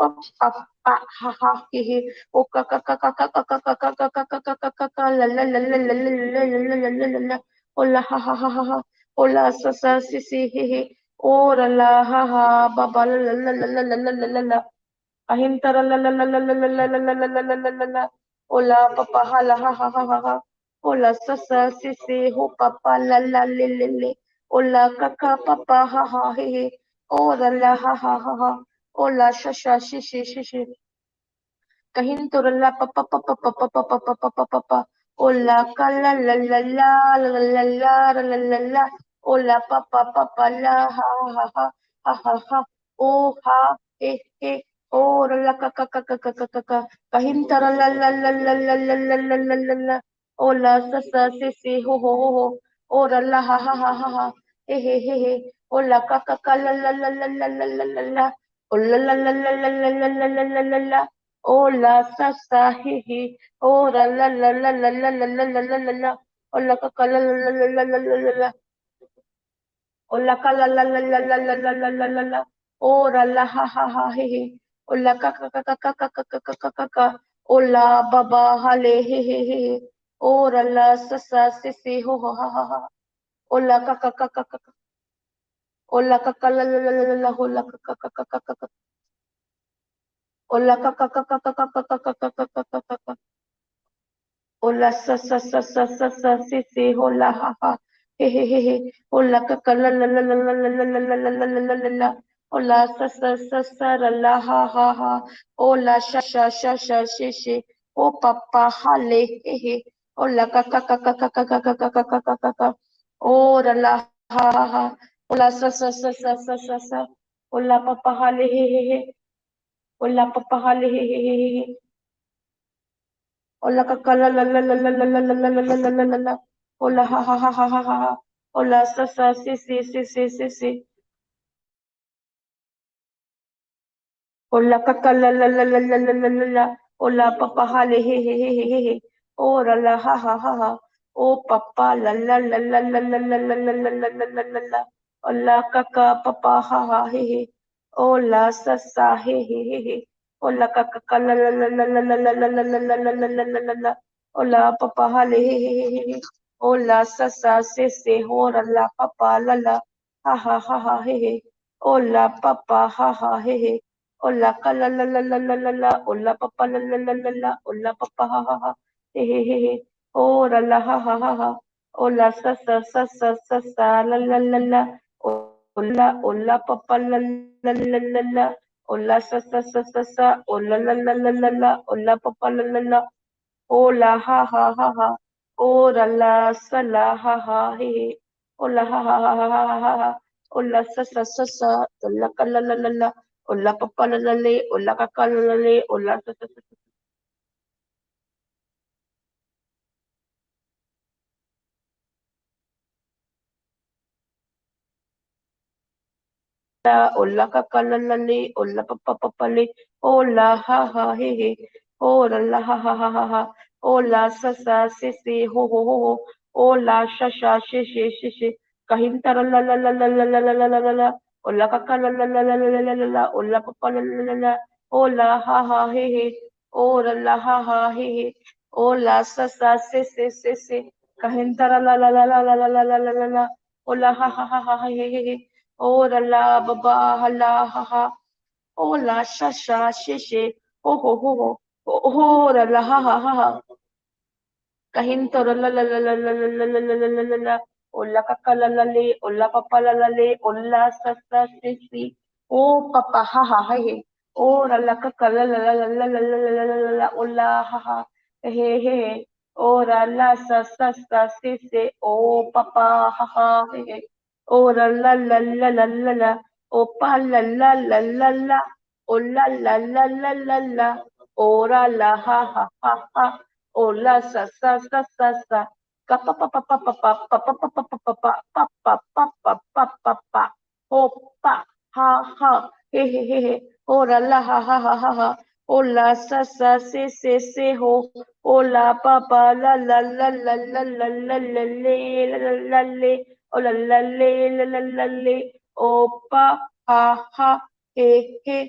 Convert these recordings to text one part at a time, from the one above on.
Pa pa pa ha ha he he. O ka ka ka ka ka ka ka ka ka ka ka ka ka ka ka la la la la la la la la la la la la. O la ha ha ha ha ha. O la sa sa si si he he. O la la ha ha ba ba la la la la la la la la la. Ahintara la la la la la la la la la la la la la la. O la pa pa ha la ha ha ha ha ha. O la sa sa si si ho pa pa la la le le le. O la ka ka pa pa ha ha he he. O la la ha ha ha ha. O la sha sha shi shi shi shi. Kahintura la pa pa pa pa pa pa pa pa pa pa pa pa pa. O la ka la la la la la la la la la la la. O la pa pa pa pa la ha ha ha ha ha ha. O ha he he. O la la ka ka ka ka ka ka ka ka. Kahintara la la la la la la la la la la la. O la sa sa si si ho ho ho ho. O la la ha ha ha ha ha. He he he he. O la ka ka ka la la la la la la la la la. O la la la la la la la la la la la la. O la sa sa he he. O la la la la la la la la la la la la. O la ka ka la la la la la la la la. O la ka la la la la la la la la la la la. O la la ha ha ha he he. O la ka ka ka ka ka ka ka ka ka ka ka. O la ba ba ha le he he he. O la la sa sa si si ho ho ha ha ha. O la ka ka ka ka ka ka. O la ka ka la la la la la ho la ka ka ka ka ka ka ka. O la ka ka ka ka ka ka ka ka ka ka ka ka ka ka. O la sa sa sa sa sa sa si si ho la ha ha he he he he. O la ka ka la la la la la la la la la la la la la la. O la sa sa sa sa la la ha ha ha. O la sha sha sha sha she she. O pa pa ha le he he. O la ka ka ka ka ka ka ka ka ka ka ka ka ka ka. O la la ha ha ha. O la sa sa sa sa sa sa sa. O la pa pa ha le he he he. O la pa pa ha le he he he he. O la ka ka la la la la la la la la la la la la la la. O la ha ha ha ha ha ha ha. O la sa sa si si si si si si. O la ka ka la la la la la la la la la. O la pa pa ha le he he he he he he. O la la ha ha ha ha. O pa pa la la la la la la la la la la la la la la la. O la ka ka pa pa ha ha he he. O la sa sa he he he he. O la ka ka ka la la la la la la la la la la la la la la la la. O la pa pa ha le he he he he. O la sa sa se se ho la la pa pa la la ha ha ha ha he he. O la pa pa ha ha he he. O la ka la la la la la la la. O la pa pa la la la la la. O la pa pa ha ha ha he he he he. O la la ha ha ha ha. O la sa sa sa sa sa sa la la la la. O la pa pa la la la la la. O la sa sa sa sa sa. O la la la la la la. O la pa pa la la la. O la ha ha ha ha. O la la sa la ha ha he he. O la ha ha ha ha ha ha ha. O la sa sa sa sa. O la ka la la la la. O la pa pa la la le. O la ka ka la la le. O la sa sa sa sa. La o la ka ka la la le. O la pa pa pa pa le. O la ha ha he he. O la la ha ha ha ha ha. O la sa sa se se ho ho ho ho. O la sha sha she she she she. Kahintara la la la la la la la la la la la. O la ka ka la la la la la la la la. O la pa pa la la la la. O la ha ha he he. O la la ha ha he he. O la sa sa se se se se. Kahintara la la la la la la la la la la la. O la ha ha ha ha he he he. O la la ba ba ha la ha ha. O la sha sha she she. Ho ho ho ho. O la la ha ha ha ha. Kahintara la la la la la la la la la la la la. O la ka ka la la le. O la pa pa la la le. O la sa sa se si. O pa pa ha ha ha he. O la la ka ka la la la la la la la la la la la. O la ha ha he he he. O la la sa sa sa se se. O pa pa ha ha he he. O la la la la la la la. O pa la la la la la. O la la la la la la. O la la ha ha ha ha. O la sa sa sa sa sa. Ka pa pa pa pa pa pa pa pa pa pa pa pa pa pa pa pa pa pa pa. O pa ha ha he he he he. O la la ha ha ha ha ha. O la sa sa se se se ho. O la pa pa la la la la la la la la le la la la le. O la la le la la la le. O pa ha ha he he.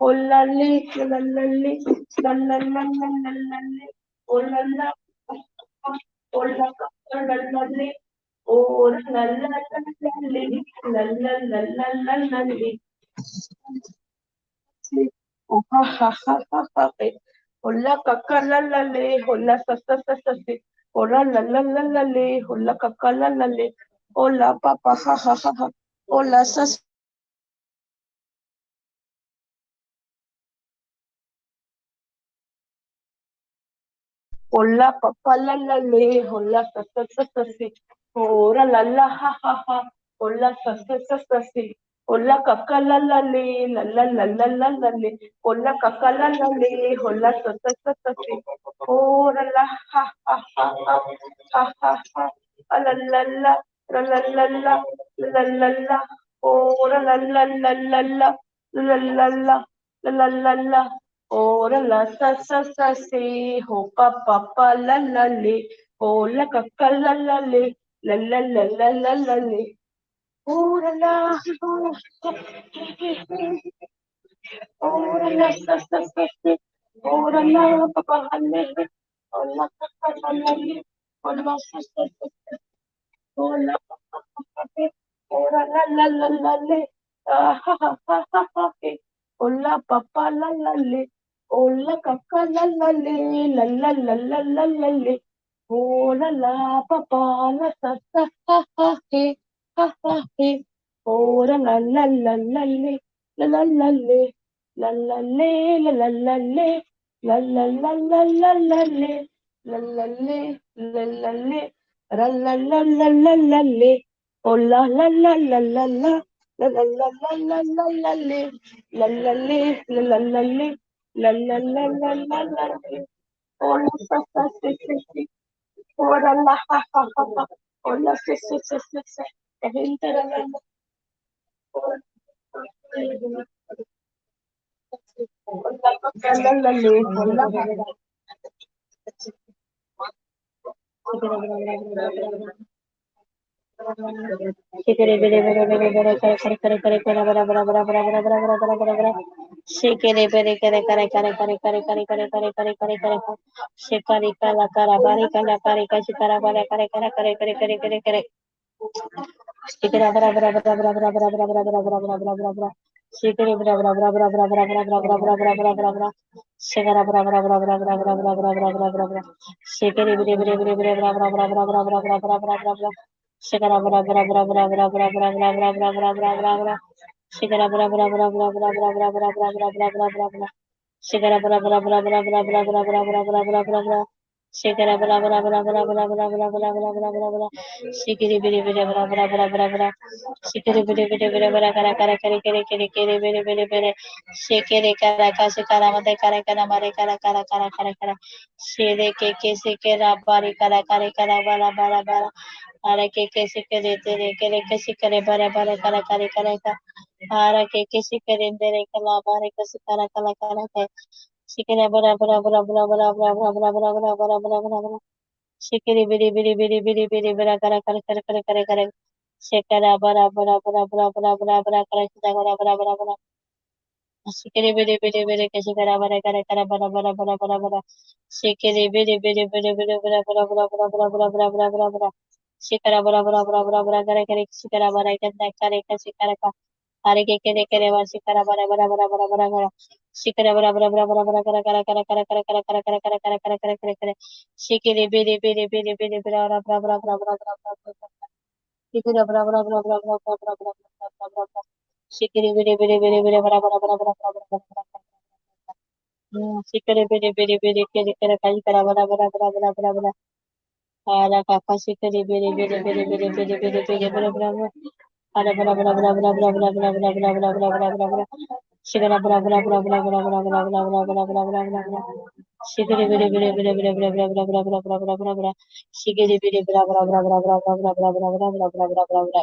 Hola le la la le la la la la la la le hola la hola la la le oh la la la la le la la la la la la le oh ha ha ha ha ha hola ka la la le hola sa sa sa sa se hola la la la la le hola ka la la le hola papa ha ha ha ha hola sa. Hola papa la la le hola sa sa sa sa si hola la la ha ha ha hola sa sa sa sa si hola kaka la la le la la la la la la le hola kaka la la le hola sa sa sa sa si hola la ha ha ha ha ha ha ha la la la la la la la la la la hola la la la la la la la la la la la ora la sa sa sa si ho pa pa pa la la le ho la ka ka la la le la la la la la la le ora la ora la sa sa sa si ora la pa pa le hola ka ka la la le hola sa sa sa sa hola pa pa pa ora la la la la le ha ha ha ha ha hola papa la la le hola kaka la la le la la la la la la le hola la papa la sa sa ha ha he ha ha he hola la la la la le la la la le la la le la la la le la la la la la la le la la le la la le la la la la la la le hola la la la la la la la la la la la le la la le la la la le la la la la la la le hola sa sa se se se hola la ha ha ha ha hola se se se se se la la la la la le hola. Shikara bra bra bra bra bra bra bra bra bra bra bra bra bra bra. Shikara bra bra bra bra bra bra bra bra bra bra bra bra bra bra. Shikara bra bra bra bra bra bra bra bra bra bra bra bra bra. Shikara bra bra bra bra bra bra bra bra bra bra bra bra. Shikiri biri biri bra bra bra bra bra. Shikiri biri biri biri bra kara kara kare kare kare kare biri biri biri. Shikiri kara kashi kara mate kara kara mare kara kara kara kara kara. Shire ke ke shikara bari kara kare kara bara bara bara. Ara ke ke shikere tere kere ke shikere bara bara kara kare kare ka. Ara ke ke shikere tere kala bare ke shikara kala kara ke. Shikere bara bara bara bara bara bara bara bara bara bara bara bara bara. Shikiri biri biri biri biri biri bara kara kare kare kare kare kare. Shikara bara bara bara bara bara bara bara kara shikara bara bara bara. Shikiri biri biri biri ke shikara bara kara kara bara bara bara bara bara. Shikiri biri biri biri biri bara bara bara bara bara bara bara bara bara bara. Shikara bara bara bara bara bara kare kare shikara bara kare kare shikara ka. Hare ke kere kere bara shikara bara bara bara bara bara bara. Shikara bara bara bara bara bara kara kara kara kara kara kara kara kara kara kara kara kare kare kare. Shikiri biri biri biri biri bara bara bara bara bara bara bara bara. Shikiri bara bara bara bara bara bara bara bara bara bara bara. Shikiri biri biri biri biri bara bara bara bara bara bara bara. Shikiri biri biri biri kere kere kare kara bara bara bara bara bara bara. Ara kaka shikiri biri biri biri biri biri biri biri bara bara bara. Ara bara bara bara bara bara bara bara bara bara bara bara bara bara. Shikara bara bara bara bara bara bara bara bara bara bara bara bara bara bara. Shikiri biri biri biri biri biri biri biri biri biri biri biri biri. Shikiri biri bira bira bira bira bira bira bira bira bira bira bira bira bira bira.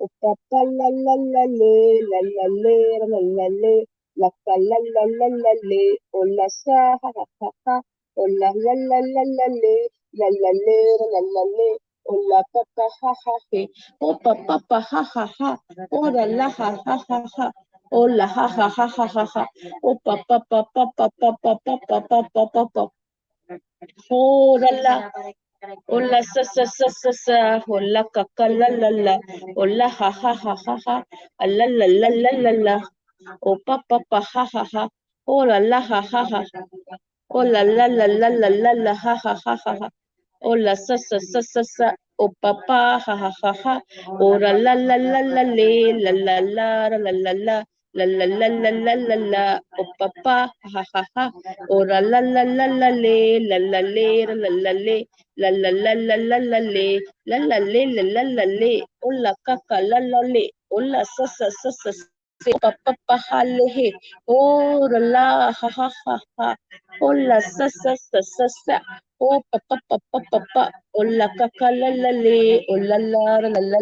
O pa pa la la la le la la le la la le la ka la la la la le o la sa ha ha ha ha o la la la la la le la la le la la le o la pa pa ha ha he o pa pa pa ha ha ha o la la ha ha ha ha o la ha ha ha ha ha ha o pa pa pa pa pa pa pa pa pa pa pa pa pa o la la o la sa sa sa sa sa o la ka ka la la la o la ha ha ha ha ha a la la la la la la o pa pa pa ha ha ha o la la ha ha ha o la la la la la la la ha ha ha ha ha o la sa sa sa sa sa o pa pa ha ha ha ha o la la la la la le la la la la la la la la la la la la la o pa pa ha ha ha o la la la la la le la la le la la le la la la la la la le la la le la la la le o la ka ka la la le o la sa sa sa sa se pa pa pa ha le he o la la ha ha ha ha o la sa sa sa sa sa o pa pa pa pa pa pa o la ka ka la la le o la la la la.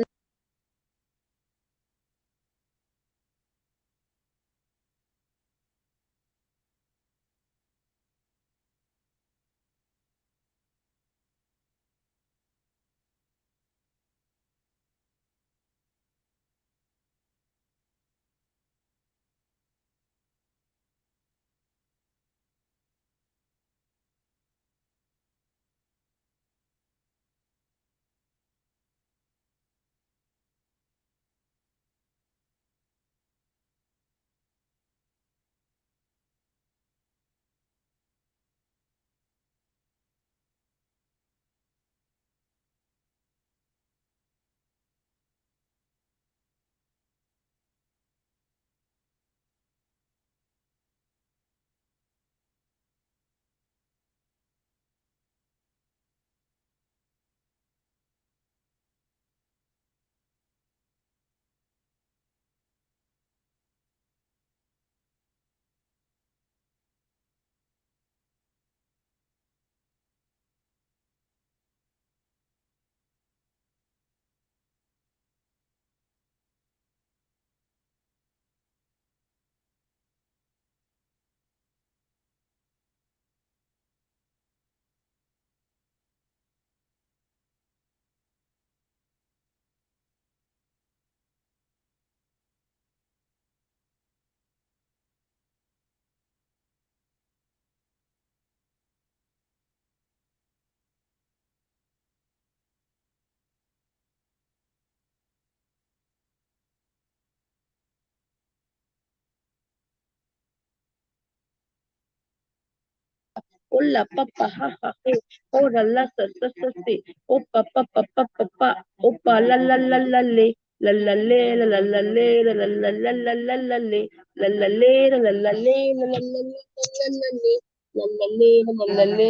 Hola papa ha ha he, ora la sa sa sa si, opa pa pa pa pa pa, opa la la la la le, la la le la la la le la la la la la la la le, la la le la la la le la la la la la le, la la le la la le,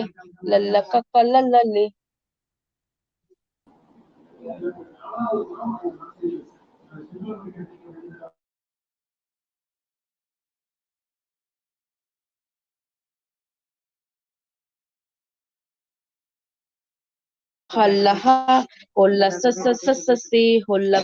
la la ka ka la la le. Hola ha, hola sa sa sa sa si, hola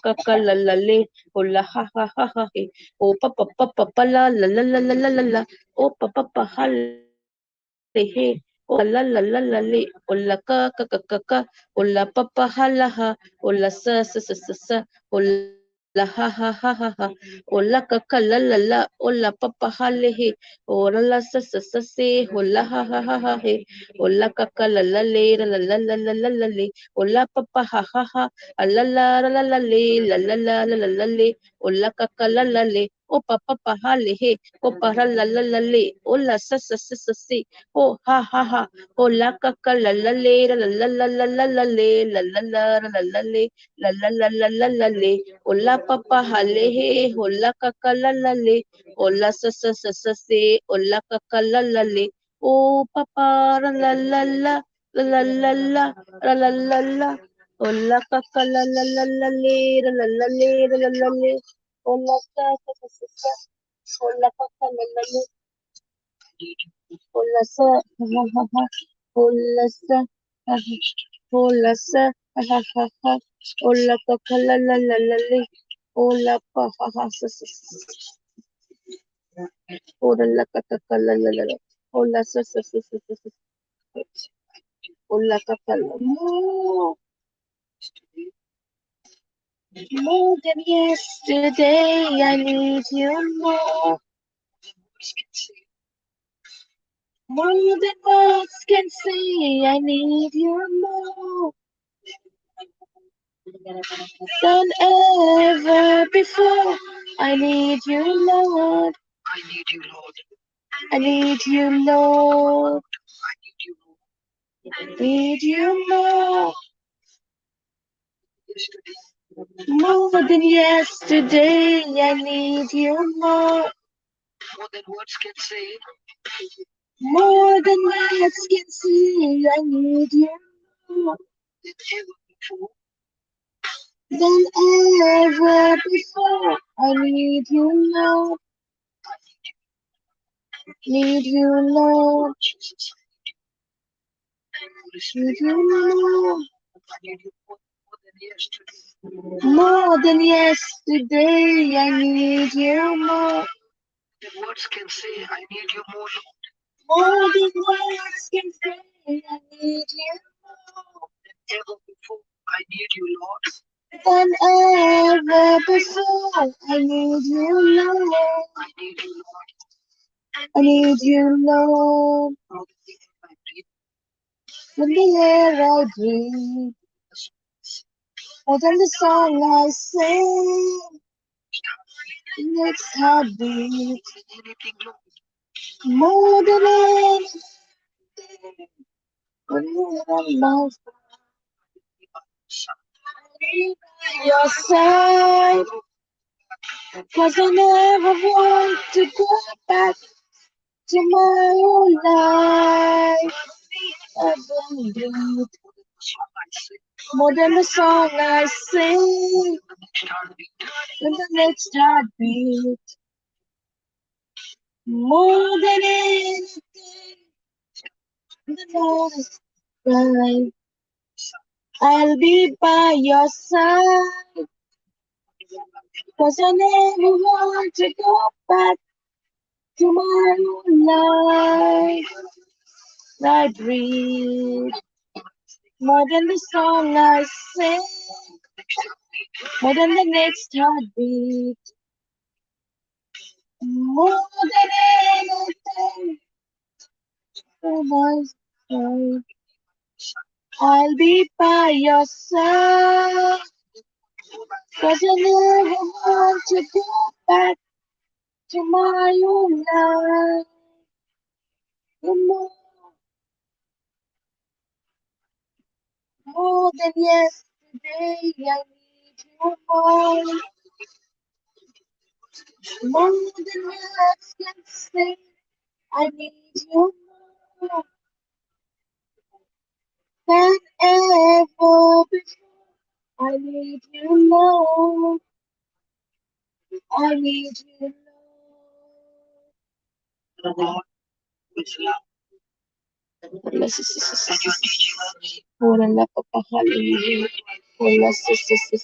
ka ka la la le, hola ha ha ha ha he, o pa pa pa pa pa la la la la la la la la, o pa pa pa ha le he, o la la la la le, hola ka ka ka ka ka, hola pa pa ha la ha, hola sa sa sa sa sa, hola la ha ha ha ha ha, hola ka ka la la la, hola pa pa ha le he, hola la sa sa sa se, hola ha ha ha ha he, hola ka ka la la le, la la la la la la la le, hola pa pa ha ha ha, a la la la la la le, la la la la la la le, hola ka ka la la le, o pa pa pa ha le he, o pa ra la la la le, hola sa sa sa sa se, o ha ha ha, hola ka ka la la le, la la la la la la le, la la la la la le, la la la la la la le, hola pa pa ha le he, hola ka ka la la le, hola sa sa sa sa se, hola ka ka la la le, o pa pa ra la la la, la la la la, la la la la, hola ka ka la la la la le, la la la le, la la la le, hola sa sa sa sa sa, hola ka ka la la le, hola sa ha ha ha, hola sa ha ha, hola sa ha ha ha, Ola ka ka la la la la le. Ola pa ha ha sa sa sa. Ora la ka ka ka la la la la. Ola sa sa sa sa sa sa. Ola ka ka la. More, more than yesterday, I need you more. More than words can say, I need you more than ever before. I need you, Lord. I need you, Lord. I need you, Lord. I need you more. Need you more. Yesterday. More than yesterday, I need you more. More than words can say. More than words can say, I need you more. Than ever before. Than ever before, I need you, Lord. Need you, Lord. Jesus, I need you. Need you, Lord. I need you more than yesterday. More than yesterday, I need you more. Than words can say, I need you more, Lord. More than words can say, I need you more. Than ever before, I need you, Lord. Than ever before, I need you, Lord. I need you, Lord. I need you, Lord. More than the air I breathe. Than the air I breathe. More than the song I sing. Next heartbeat. Anything, Lord. More than anything. More than my your side, 'cause I never want to go back to my old life. I don't breathe more than the song I sing. In the next heartbeat, more than anything, the next time I'll be by your side, 'cause I never want to go back to my old life. I breathe more than the song I sing, more than the next heartbeat, more than anything. Oh my God. I'll be by your side, 'cause I never want to go back to my old life. No more, more than yesterday, I need you more. More than words can say, I need you more than ever before. I need you, Lord. I need you, Lord. The Lord is love. And your teaching us. Ora la papa hallelujah. Ora sa sa sa.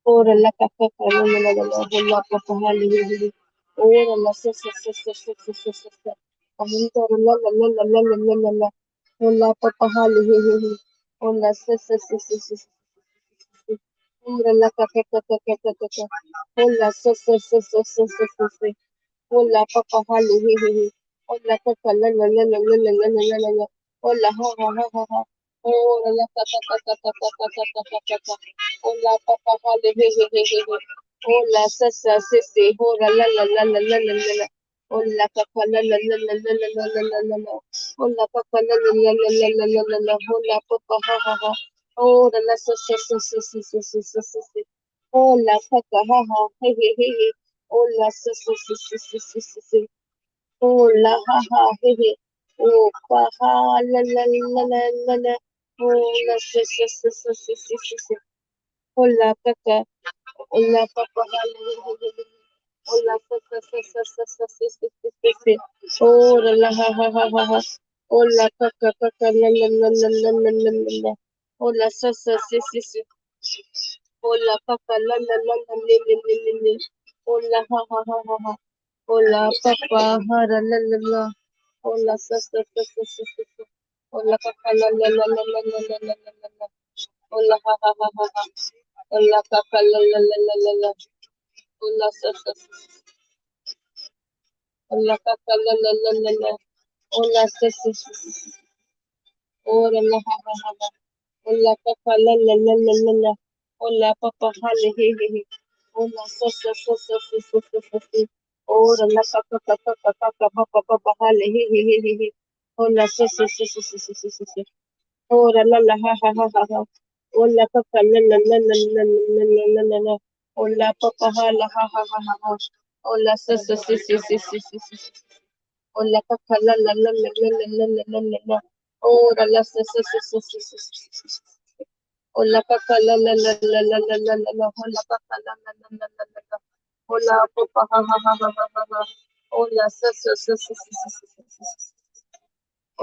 Ora la papa la la la la la papa hallelujah. Ora la sa sa sa sa sa sa sa sa sa. Ora la la la la la la la la la. Ora papa hallelujah. Ora sa sa sa sa sa sa. Ora la papa papa papa papa. Ora sa sa sa sa sa sa sa sa. Ora papa hallelujah. Ora papa la la la la la la la la la la. Ora ha ha ha ha ha. Ora la papa papa papa papa papa papa. Ora papa hallelujah. Ora sa sa sa sa. Ora la la la la la la la la. Ora papa la la la la la la la la la la. Ora papa la la la la la la la la la. Ora papa ha ha ha. Ora la sa sa sa sa sa sa sa sa sa sa. Ora papa ha ha he he he he. Ora sa sa sa sa sa sa sa sa. Ora ha ha he he. Oh pa ha la la la la la la. Ora sa sa sa sa sa sa sa sa. Ora papa. Ora papa ha la la la la. Ora sa sa sa sa sa sa sa sa sa sa. Ora la ha ha ha ha ha. Ora papa papa la la la la la la la la la. Ola sa sa si si si. Ola pa pa la la la la le le le le le. Ola ha ha ha ha ha. Ola pa pa ha ra la la la. Ola sa sa sa sa sa sa sa. Ola pa pa la la la la la la la la la la la. Ola ha ha ha ha ha. Ola pa pa la la la la la la. Ola sa sa sa sa. Ola pa pa la la la la la. Ola sa sa sa sa sa. Ora la ha ha ha ha. Ola pa pa la la la la la la. Ola pa pa ha le he he he. Ola sa sa sa sa sa sa sa sa sa. Ora la pa pa pa pa pa pa pa pa pa pa pa ha le he he he he he. Ola sa sa sa sa sa sa sa sa sa. Ora la la ha ha ha ha ha. Ola pa pa la la la la la la la la la la. Ola pa pa ha la ha ha ha ha ha. Ola sa sa sa sa sa sa sa sa sa. Ola pa pa la la la la la la la la la la. Ora la sa sa sa sa sa sa sa sa sa. Ola pa pa la la la la la la la la la. Ola pa pa la la la la la la la. Ola pa pa ha ha ha ha ha ha ha. Ola sa sa sa sa sa sa sa sa sa sa.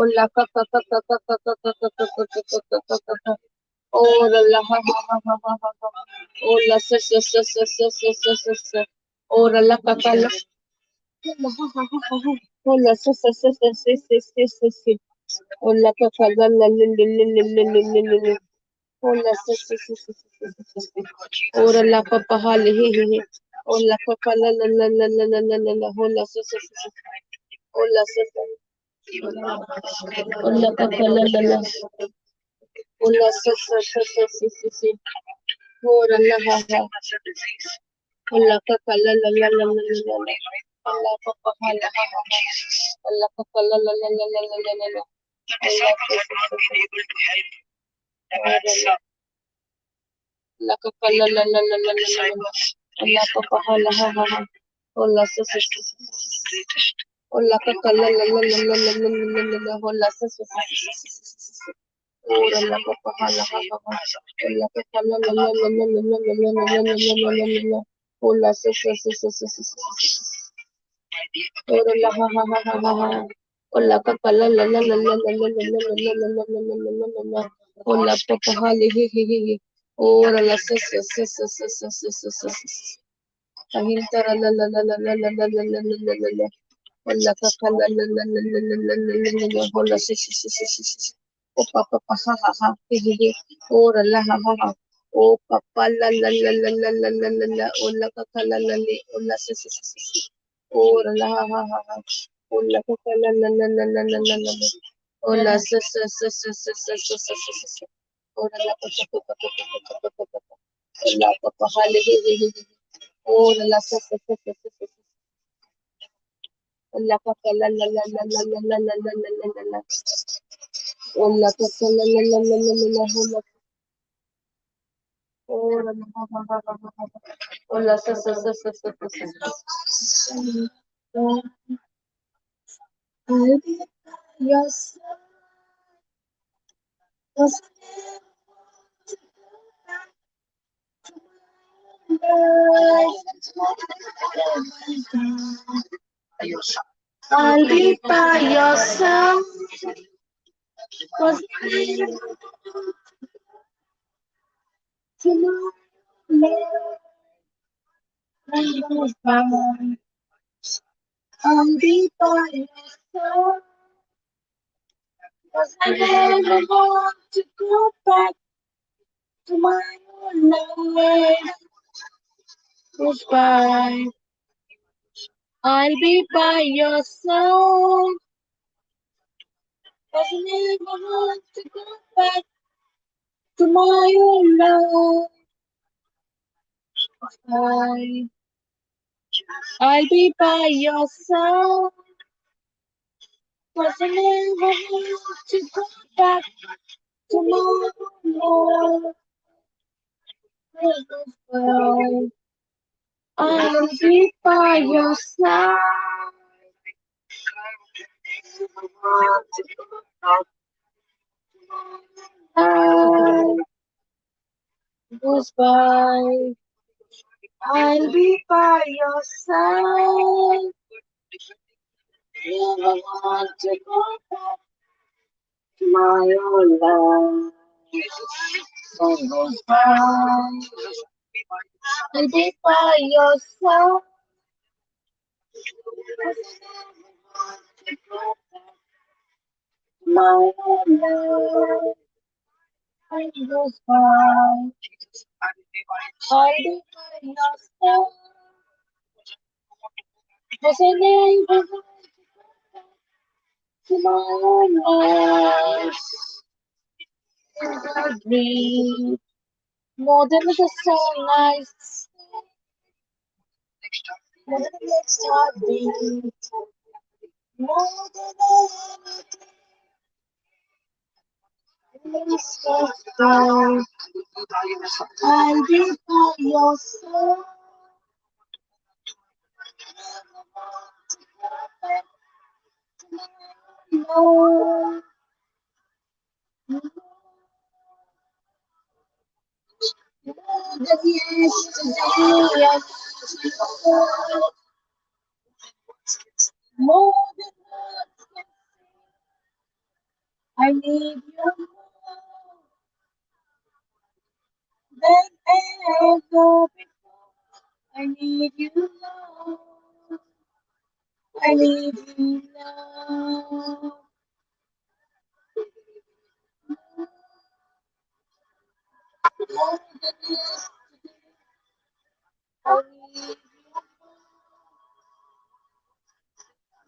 Ola pa pa pa pa pa pa pa pa pa pa pa pa pa pa pa pa. Ora la ha ha ha ha ha ha ha. Ola sa sa sa sa sa sa sa sa sa. Ora la pa pa la. Ola ha ha ha ha ha. Ola sa sa sa sa sa sa sa sa sa. Ola pa pa la la la la la la la la la la. Ola sa sa sa sa sa sa sa sa. Ora la pa pa ha le he he he. Ola pa pa la la la la la la la la la. Ola sa sa sa sa. Ola sa sa. Ola pa pa la la la. Ola sa sa sa sa sa sa sa. Ora la ha ha. Ola pa pa la la la la la la la. Ola pa pa ha la ha ha ha. Ola pa pa la la la la la la la la la. Ola sa sa sa sa. Ora la la pa pa la la la la la la la la. Ola pa pa ha la ha ha ha. Ola sa sa sa sa sa sa. Ola pa pa la la la la la la la la la la. Ola sa sa sa sa sa sa sa sa. Ora la pa pa ha la ha ha ha. Ola pa pa la la la la la la la la la la la la la la la. Ola sa sa sa sa sa sa sa sa. Ora la ha ha ha ha ha ha. Ola pa pa la la la la la la la la la la la la la la la la la. Ola pa pa ha le he he he he. Ora la sa sa sa sa sa sa sa sa sa sa. Ahintara la la la la la la la la la la la la. Ola pa pa la la la la la la la la la la. Ola sa sa sa sa sa sa. O pa pa pa ha ha ha he he he. Ora la ha ha ha. O pa pa la la la la la la la la la. Ola pa pa la la le. Ola sa sa sa sa sa. Ora la ha ha ha ha. Ola pa pa la la la la la la la la la. Ola sa sa sa sa sa sa sa sa sa sa. Ora la pa pa pa pa pa pa pa pa pa pa. Ola pa pa ha le he he he he. Ora la sa sa sa sa sa sa sa. Ola pa pa la la la la la la la la la la la la. Ola pa pa la la la la la la la. Ola ora la ha ha ha ha ha ha. Ola sa sa sa sa sa sa sa. I'll be by your side. 'Cause I I'll be by your side. 'Cause I to my life. I'll be by your side. 'Cause I never want to go back to my old life. Goodbye. I'll be by your side. 'Cause I never want to go back to my old life. Goodbye. I'll be by your side. 'Cause I never want to go back to my old life. Goodbye. I'll be by your side. Never want to go back to my old life. Goodbye. I'll be by your side. Never want to go back to my old life. Sun goes by, I'll be by your side. My life time goes by, I'll be by your side. 'Cause I never want to go back to my own life. I breathe more than the song I sing, more than the next heartbeat, more than anything. Mr. Star, I'll be by your side. Never want to go back to my own life. More than yesterday, I need you more. More than words can say, I need you more than ever before. I need you, Lord. I need you, Lord. More than yesterday, I need you more.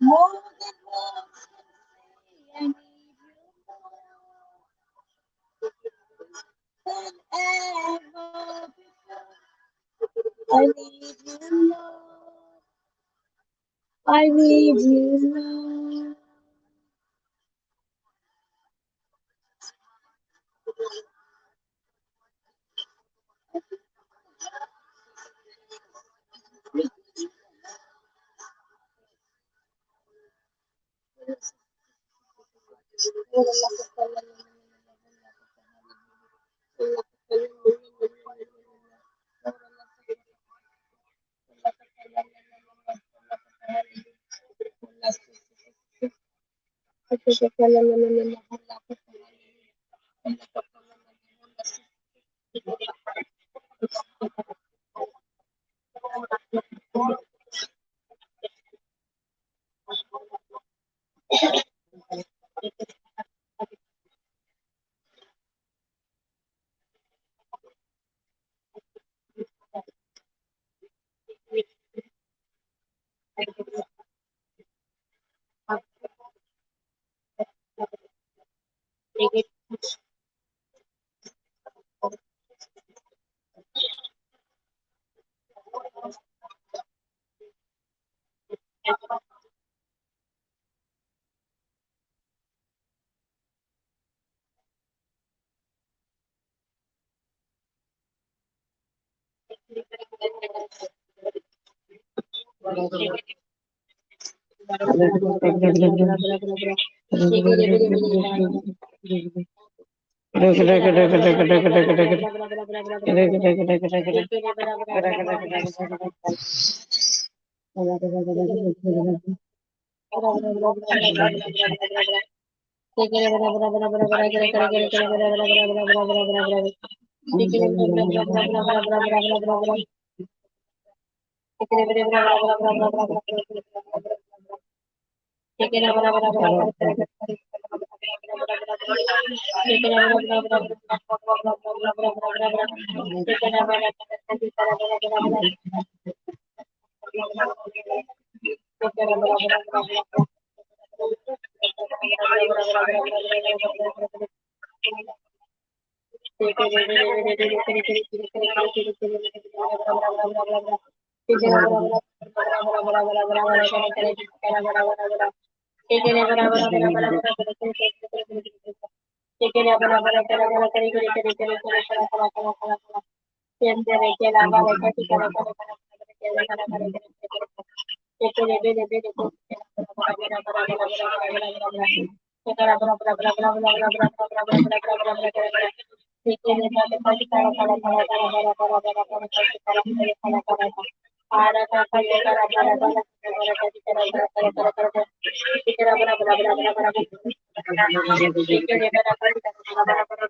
More than words can say, I need you more than ever before. I need you, Lord. I need you, Lord.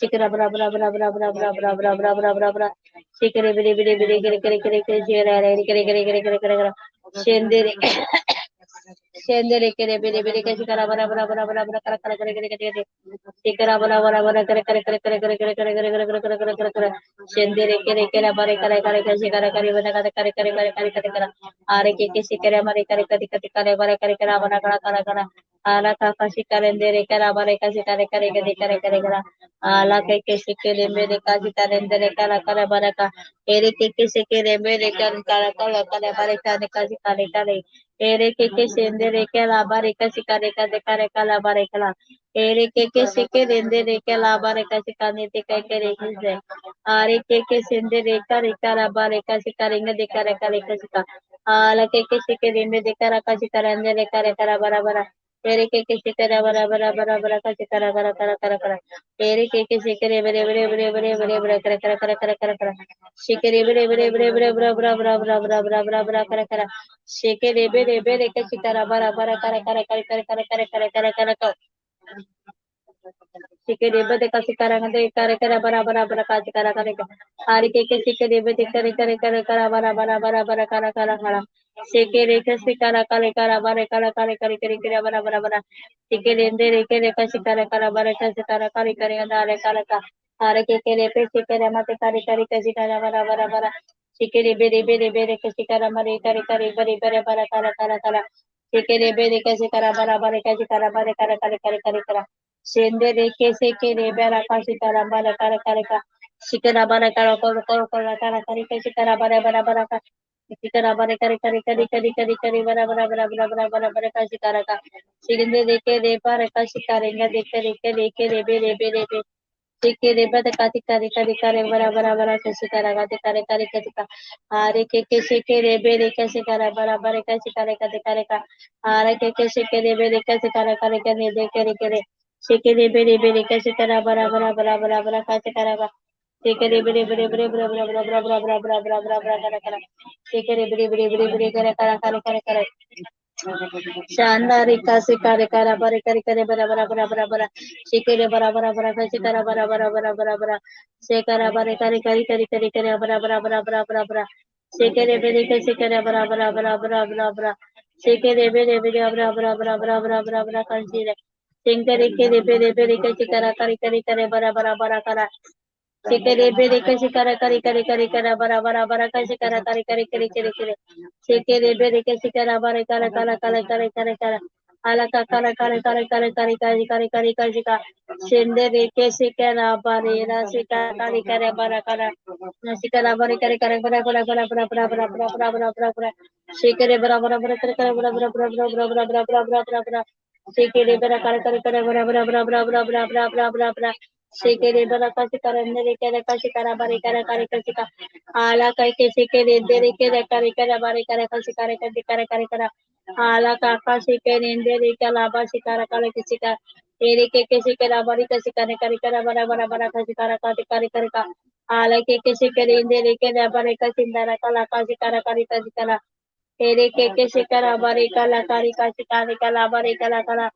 Shikara bra bra bra bra bra bra bra bra bra bra bra bra shikere bere bere bere kere kere kere kere shikere kere kere kere kere kere kere shendere shendere kere bere bere ke shikara bra bra bra bra bra kara kara kere kere kere shikara bra bra bra kere kere kere kere kere kere kere kere kere kere kere kere kere shendere kere kere bare kare kare ke shikara kare bana kare kare kare kare kare kare kare are ke shikere mare kare kare kare kare bare kare kare bana kara kara kara ala ka ka shikare ndere kara bare ka shikare kare kare kare kare kara ala ke shikere mere ka shikare ndere kara kara bara ka ere ke shikere mere kara kara kara kara bare kare ka shikare kare ere ke shendere kala bare ka shikare kare kare kala bare kala ere ke shikere ndere kala bare ka shikane te kai kare kise are ke shendere kare kara bare ka shikare ngade kare kare ka shika ala ke shikere mere kara ka shikare ndere kare kara bara bara ere ke shikere bara bara bara bara ka shikara kara kara kara kara ere ke shikere bere bere bere bere bere bere kara kara kara kara kara kara shikere bere bere bere bere bere bere bere bere bere bere bere bere kara kara shikere bere bere ka shikara bara bara kara kara kara kara kara kara kara kara kara kara shikere bere ka shikara ngade kare kare bara bara bara ka shikara kare ka are ke shikere bere kare kare kare kara bara bara bara bara kara kara kara shikere ke shikara kare kara bare kara kare kare kare kare bara bara bara shikere ndere kere ka shikara kara bare ka shikara kare kare andare kara ka are ke kere pe shikere mate kare kare ka shikara bara bara bara shikere bere bere bere ka shikara mare kare kare bare bare bara kara kara kara shikere bere ka shikara bara bare ka shikara bare kara kare kare kare kara shendere ke shikere bera ka shikara bara kara kare ka shikara bara kara koro koro koro kara kare ka shikara bara bara bara ka shikara bare kare kare kare kare kare kare bara bara bara bara bara bara bara ka shikara ka shikende ke re bara ka shikare nga de kare kare kare bere bere be shikere bada ka kare kare kare bara bara bara ka shikara ka kare kare ka ka are ke shikere bere ka shikara bara bara ka shikare ka kare ka are ke shikere bere ka shikara kare kare de kare kare shikere bere bere ka shikara bara bara bara bara bara ka shikara ka shikere bere bere bere bere bere bere bere bere bere bere bere bere kara kara shikere bere bere bere bere kare kara kare kare kare shandari ka shikare kara bare kare kare bara bara bara bara bara shikere bara bara bara ka shikara bara bara bara bara bara shikara bare kare kare kare kare kare bara bara bara bara bara bara shikere bere ka shikara bara bara bara bara bara bara shikere bere bere bara bara bara bara bara bara bara kanjire shinkere kere bere bere ka shikara kare kare kare bara bara bara kara shikere bere ka shikara kare kare kare kara bara bara bara ka shikara kare kare kare kare kare shikere bere ka shikara bare kara kara kara kare kare kara ala ka kara kare kare kare kare kare kare kare kare shika shendere ke shikara bare ra shikara kare kare bara kara shikara bare kare kare bara bara bara bara bara bara bara bara bara bara bara shikere bara bara bara kare kare bara bara bara bara bara bara bara bara bara bara shikere bara kare kare kare bara bara bara bara bara bara bara bara bara bara shikere bara ka shikara ndere kere ka shikara bare kare kare ka shika ala ka ke shikere ndere kere kare kare bare kare ka shikara kare kare kare kare ala ka ka shikere ndere kala ba shikara kare ke shika ere ke shikara bare ka shikara kare kare bara bara bara ka shikara kare kare kare ka ala ke shikere ndere kere bare ka shindara kala ka shikara kare ka shikara ere ke shikara bare kala kare ka shikara kala bare kala kala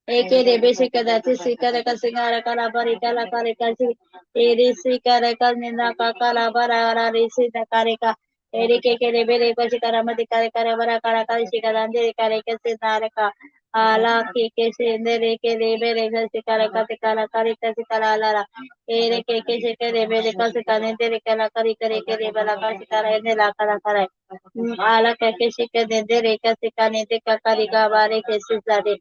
eke rebe shikara ti shikara ka singara kala bare kala kare ka shi ere shikara ka ninda ka kala bara ara re sida kare ka ere ke rebe re ka shikara mate kare kare bara kara kare shikara andere kare ke sindara ka ala ke sindere ke rebe re ka shikara ka te kala kare ka shikara ala ra ere ke shikere rebe re ka shikara andere kala kare kare ke rebe la ka shikara ene la kala kare ala ke shikere andere ka shikane te ka kare ka bare ke sisare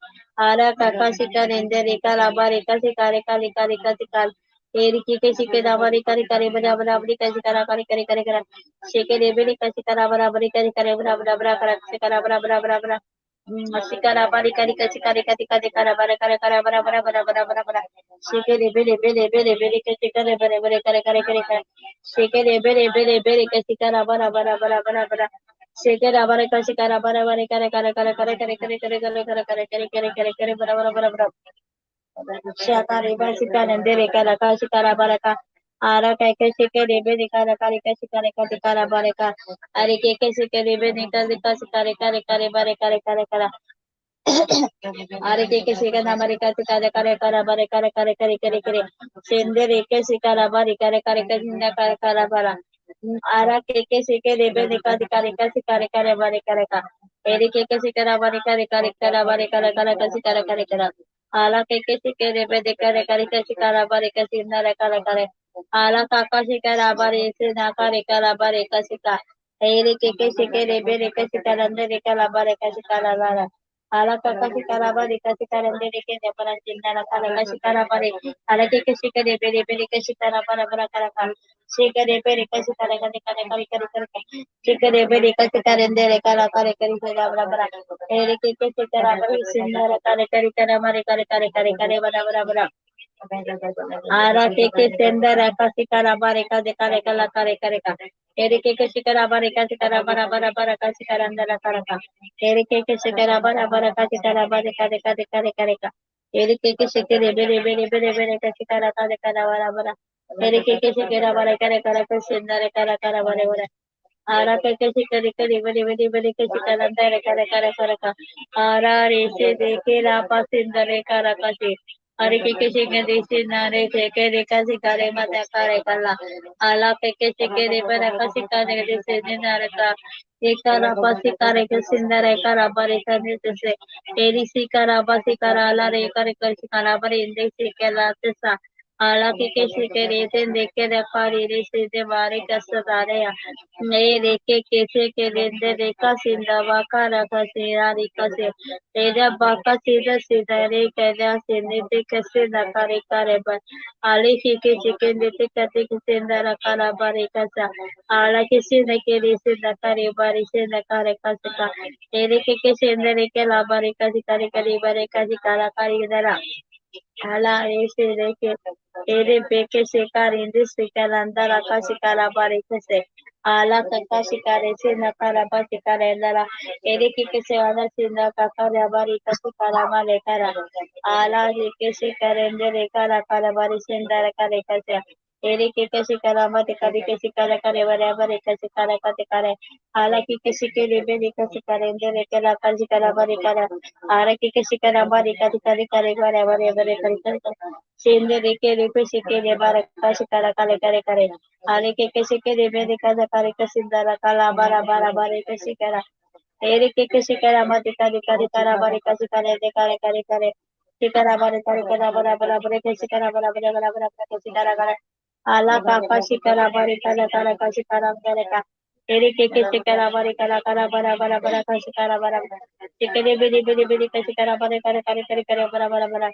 ara ka ka shikare andere kala bare ka shikare kare kare ka shikara ere ke shikere bare kare kare bara bara bare ka shikara kare kare kare kare shikere bere ka shikara bara bare kare kare bara bara bara kare shikara bara bara bara bara shikara bare kare ka shikare kare kare kara bare kare kare bara bara bara bara bara bara shikere bere bere bere bere ka shikare bare bare kare kare kare kare shikere bere bere bere ka shikara bara bara bara bara bara shikara bare ka shikara bara bare kare kare kare kare kare kare kare kare kare kare kare kare kare kare bara bara bara bara shakare ba shikare ndere kara ka shikara bara ka ara ka ke shikere bere kara kare ka shikare kare kara bare ka are ke shikere bere ka shikare kare kare bare kare kare kara Are ke shika na mare ka kare kare kara bare kare kare kare kare kare sende re ke shikara bare kare kare kare na kare kara bara ara ke shike re be de ka kare ka kare kare bare kare ka ere ke shikara bare kare kare kara bare kare kare ka shikara kare kara ala ke shike re be de kare kare ka shikara bare ka sinna re kare kare ala ka ka shikara bare se na kare kara bare ka shika ere ke shike re be re ka shikara re kara bare ka shikara lara ala kaka shikara bare ka shikara re ke ne para sinna ra kara ka shikara bare ala ke shikare be re be ka shikara bara bara kara ka shikare be re ka shikara kare kare kare kare kare shikare be re ka shikara re kara kare kare kare bara bara ere ke shikara bare sinna ra kare kare kare mare kare kare kare kare bara bara bara ara ke sendara ka shikara bare ka de kare kala kare kare ka ere ke shikara bare ka shikara bara bara bara ka shikara ndara kara ka ere ke shikara bara bara ka shikara bare ka de ka de kare kare ka ere ke shikere bere bere bere bere ka shikara ka de kara bara bara ere ke shikara bare kare kara ka sendara kara kara bare bare ara ke shikare kare bere bere bere ka shikara ndara kare kare kare ka ara re se de ke ra pa sendare kara ka se अरे K K दे से ना रे से K रे का शिकारे मत करे कला आला K K रे पर का शिकारे दे से ने ना रे का एक करा पा शिकारे के सिंदर है करा पर का ने से एरी शिकारा पा शिकारा आला रे करे कर शिकारा पर इंदे से के लाते सा आला के के रे से देख के रे पारी रे से दे बारे कसदारे ने रे के कैसे के रे दे रे का सिंदा का रखा से रे का से रे बाका सीधा सीधा रे कहदा से ने ते कैसे ना करे करे पर आले के चिकन देते कते के सिंदा रखा रा बारे का सा आला के से न के रे से न करे बारे से न करे का से का रे के सिंदा रे के ला बारे का करे करे बारे का करा करे दरा ala re se re ke ere pe ke shikar inde shikar andara ka shikara bare ke se ala ka shikare se na kara ba shikare andara ere ke se ala se na ka kara bare ka shikara male kara ala re ke shikare inde re kara kara bare se andara kare ka se ere ke shikara mate kare ke shikara kare bare bare ka shikara kate kare ala ke shikere be re ka shikare inde re kara ka shikara bare kara ara ke shikara bare kare kare kare bare bare bare kare kare sende re ke re pe shikere bare ka shikara kare kare kare are ke shikere be re ka kare ka sindara kala bara bara bare ka shikara ere ke shikara mate kare kare kara bare ka shikara de kare kare kare shikara bare kare kara bara bara bare ke shikara bara bara bara bara ka shikara kare ala ka shikara bare kara kara ka shikara kare ka ere ke shikara bare kara kara bara bara bara ka shikara bara shikere bere bere bere ka shikara bare kare kare kare kare bara bara bara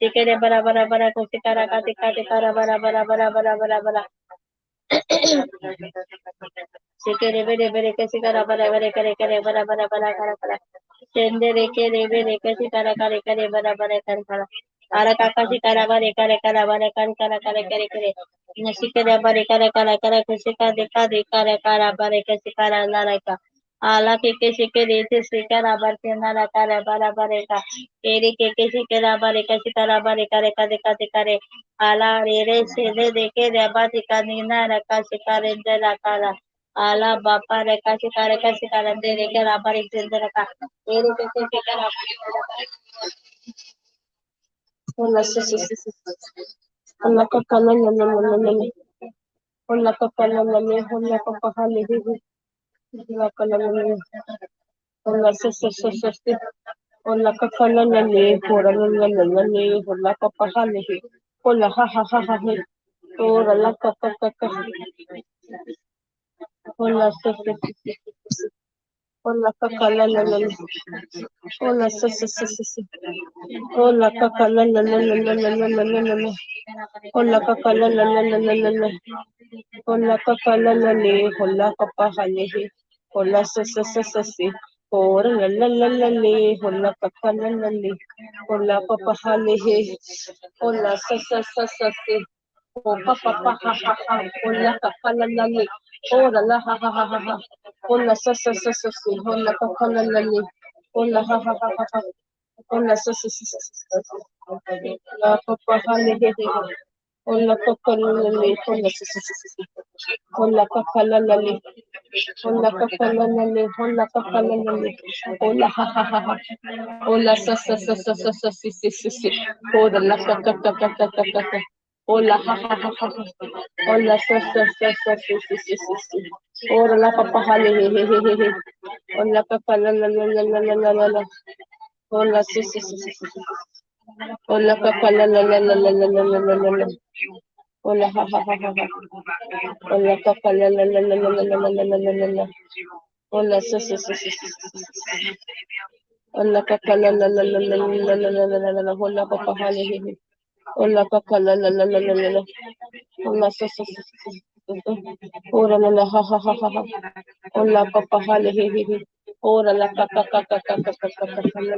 shikere bara bara bara ka shikara ka ka kara bara bara bara bara bara bara shikere bere bere ka shikara bare bare kare kare bara bara bara kara kara sende re ke re bere ka shikara kare kare bara bara kare kara ara ka shikara bare kare kara bare kare kara kare kare kare shikere bare kare kara kare ka shikara de ka de kare kara bare ka shikara lara ka ala ke shikere te shikara bare nara kare bara bare ka ere ke shikara bare ka shikara bare kare ka de ka de kare ala re re se de de ke re ba de ka ni nara ka shikare de la kara ala bapa re ka shikare ka shikara de re ke ra bare de ka ere ke shikara Hola, sí, sí, sí, sí. Hola, kaka, la, la, la, la, la, la. Hola, kaka, la, la, la, hola, kaka, ha, le, he, he. La, ka, la, la, la. Hola, sí, sí, sí, sí, sí. Hola, kaka, la, la, le, hola, la, la, la, la, le, hola, kaka, ha, le, he. Hola, ha, ha, ha, ha, he. Hola, la, kaka, kaka. Hola, sí, sí, sí, sí, sí. Hola, kaka, la, la, la, la. Hola, sí, sí, sí, sí, sí. Hola, kaka, la, la, la, la, la, la, la, la, la, la, la. Hola, kaka, la, la, la, la, la, la, la. Hola, kaka, la, la, le. Hola, kapa, ha, le, he. Hola, sí, sí, sí, sí, sí. Hola, la, la, la, la, le. Hola, kaka, la, la, le. Hola, papa, ha, le, he. Hola, sí, sí, sí, sí, sí. Oh, pa, pa, pa, ha, ha, ha. Hola, kaka, la, la, le. Hola, la, ha, ha, ha, ha, ha. Hola, sa, sa, sa, sa, sa. Hola, kaka, la, la, le. Hola, ha, ha, ha, ha, ha. Hola, sa, sa, sa, sa, sa. La, pa, pa, ha, le, he, he. Hola, kaka, la, la, le. Hola, sa, sa, sa, sa, sa. Hola, kaka, la, la, le. Hola ka ka la la le, hola ka ka la la le, hola ha ha ha ha, hola sa sa sa sa sa sa si si si si, hola la ka ka ka ka ka ka ka ka, hola ha ha ha ha, hola sa sa sa sa si si si si si, hola la pa pa ha le he he he he he, hola ka ka la la la la la la la la la, hola si si si si si si, hola ka ka la la la la la la la la la la, hola ha ha ha ha ha, hola ka ka la la la la la la la la la la la la, hola sa sa sa sa sa sa, hola ka ka la la la la la la la la la la la, hola pa pa ha le he he, hola ka ka la la la la la la la, hola sa sa sa sa sa, hola la la ha ha ha ha ha, hola pa pa ha le he he he, hola la ka ka ka ka ka ka ka ka ka la.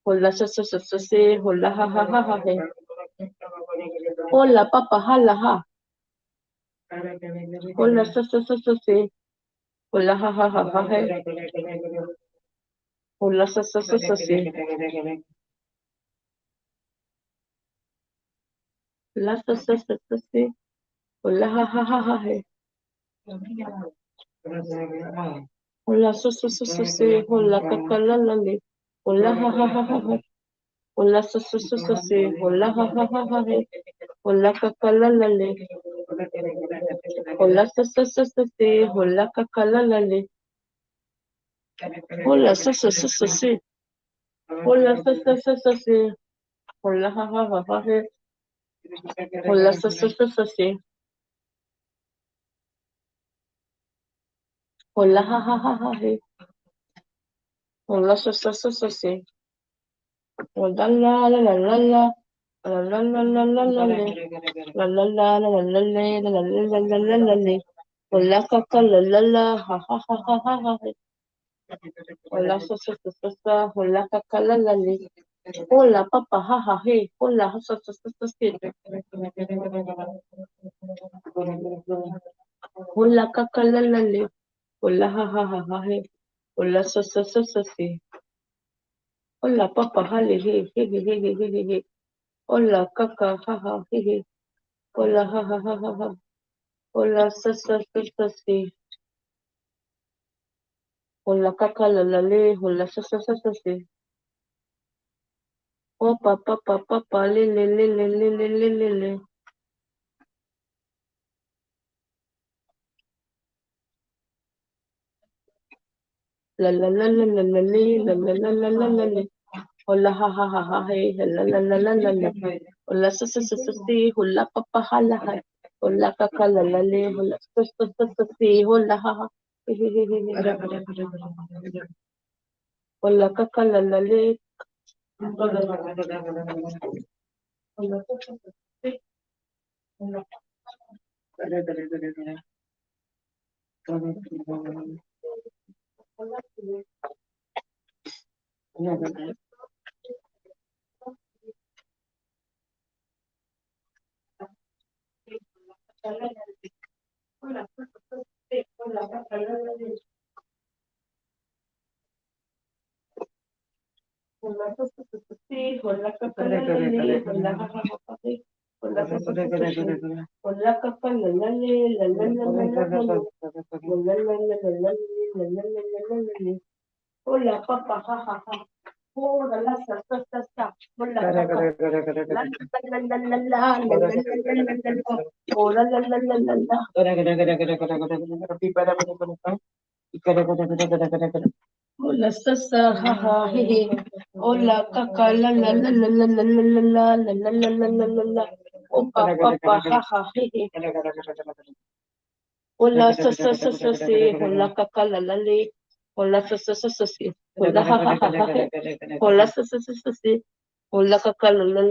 Hola sa sa sa sa se, hola ha ha ha ha he. Hola papa ha la ha. Hola sa sa sa sa se. Hola ha ha ha ha he. Hola sa sa sa sa se. La sa sa sa sa se. Hola ha ha ha ha he. Hola sa sa sa sa se. Hola ka ka la la le. Hola ha ha ha ha ha. Hola sa sa sa sa se. Hola ha ha ha ha he. Hola ka ka la la le. Hola sa sa sa sa se. Hola ka ka la la le. Hola sa sa sa sa se. Hola sa sa sa sa se. Hola ha ha ha ha he. Hola sa sa sa sa se. Hola ha ha ha ha he. Hola sa sa sa sa se. Hola la la la la la. La la la la la la le. La la la la la la le. La la la la la la le. Hola ka ka la la la ha ha ha ha ha ha he. Hola sa sa sa sa sa. Hola ka ka la la le. Hola papa ha ha he. Hola ha sa sa sa sa se. Hola ka ka la la le. Hola ha ha ha ha he. Hola sa sa sa sa se. Hola papa ha le he he he he he he he. Hola kaka ha ha he he. Hola ha ha ha ha ha. Hola sa sa sa sa se. Hola kaka la la le. Hola sa sa sa sa se. Oh pa pa pa pa pa le le le le le le le le le. La la la la la la le la la la la la la le. Hola ha ha ha ha he. La la la la la la. Hola sa sa sa sa se. Hola pa pa ha la ha. Hola kaka la la le. Hola sa sa sa sa se. Hola ha ha. He he he he he. Hola kaka la la le. Hola sa sa sa se. Hola. Hola papa ha ha ha. Hola la sa sa sa sa. Hola la la la la la la la la la la. Hola la la la la la. Hola sa sa ha ha he he. Hola kaka la la la la la la la la la la la la la la la. Oh pa pa pa ha ha he he. Hola sa sa sa sa se. Hola kaka la la le. Hola sa sa sa sa se. Hola ha ha ha ha he. Hola sa sa sa sa se. Hola kaka la la.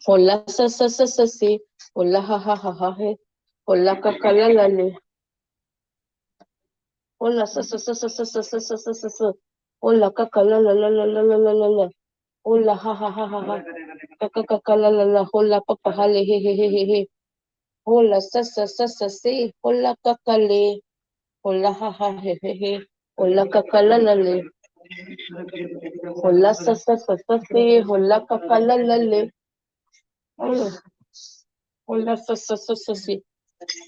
Hola sa sa sa sa se. Hola ha ha ha ha he. Hola kaka la la le. Hola sa sa sa sa sa sa sa sa sa sa sa. Hola kaka la la la la la la la la la. Hola ha ha ha ha ha. Kaka kaka la la la. Hola papa ha le he he he he he. Hola sa sa sa sa se. Hola kaka le. Hola ha ha he he he. Hola kaka la la le. Hola sa sa sa sa se. Hola kaka la la le. Hola. Hola sa sa sa sa se.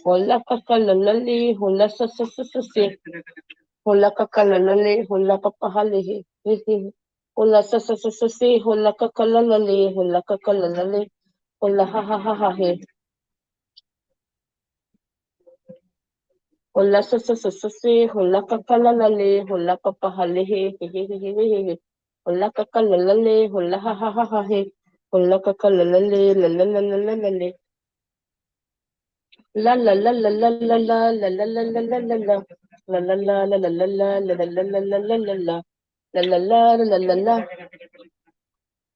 Hola kaka la la le. Hola sa sa sa sa se. Hola kaka la la le. Hola papa ha le he he he. Hola sa sa sa sa se. Hola kaka la la le. Hola kaka la la le. Hola ha ha ha ha he. Hola sa sa sa sa se. Hola kaka la la le. Hola papa ha le he he he he he he he. Hola kaka la la le. Hola ha ha ha ha he. Hola kaka la la le la la la la la la le. La la la la la la la la la la la la la la. La la la la la la la la la la la la la la la. La la la la la la la.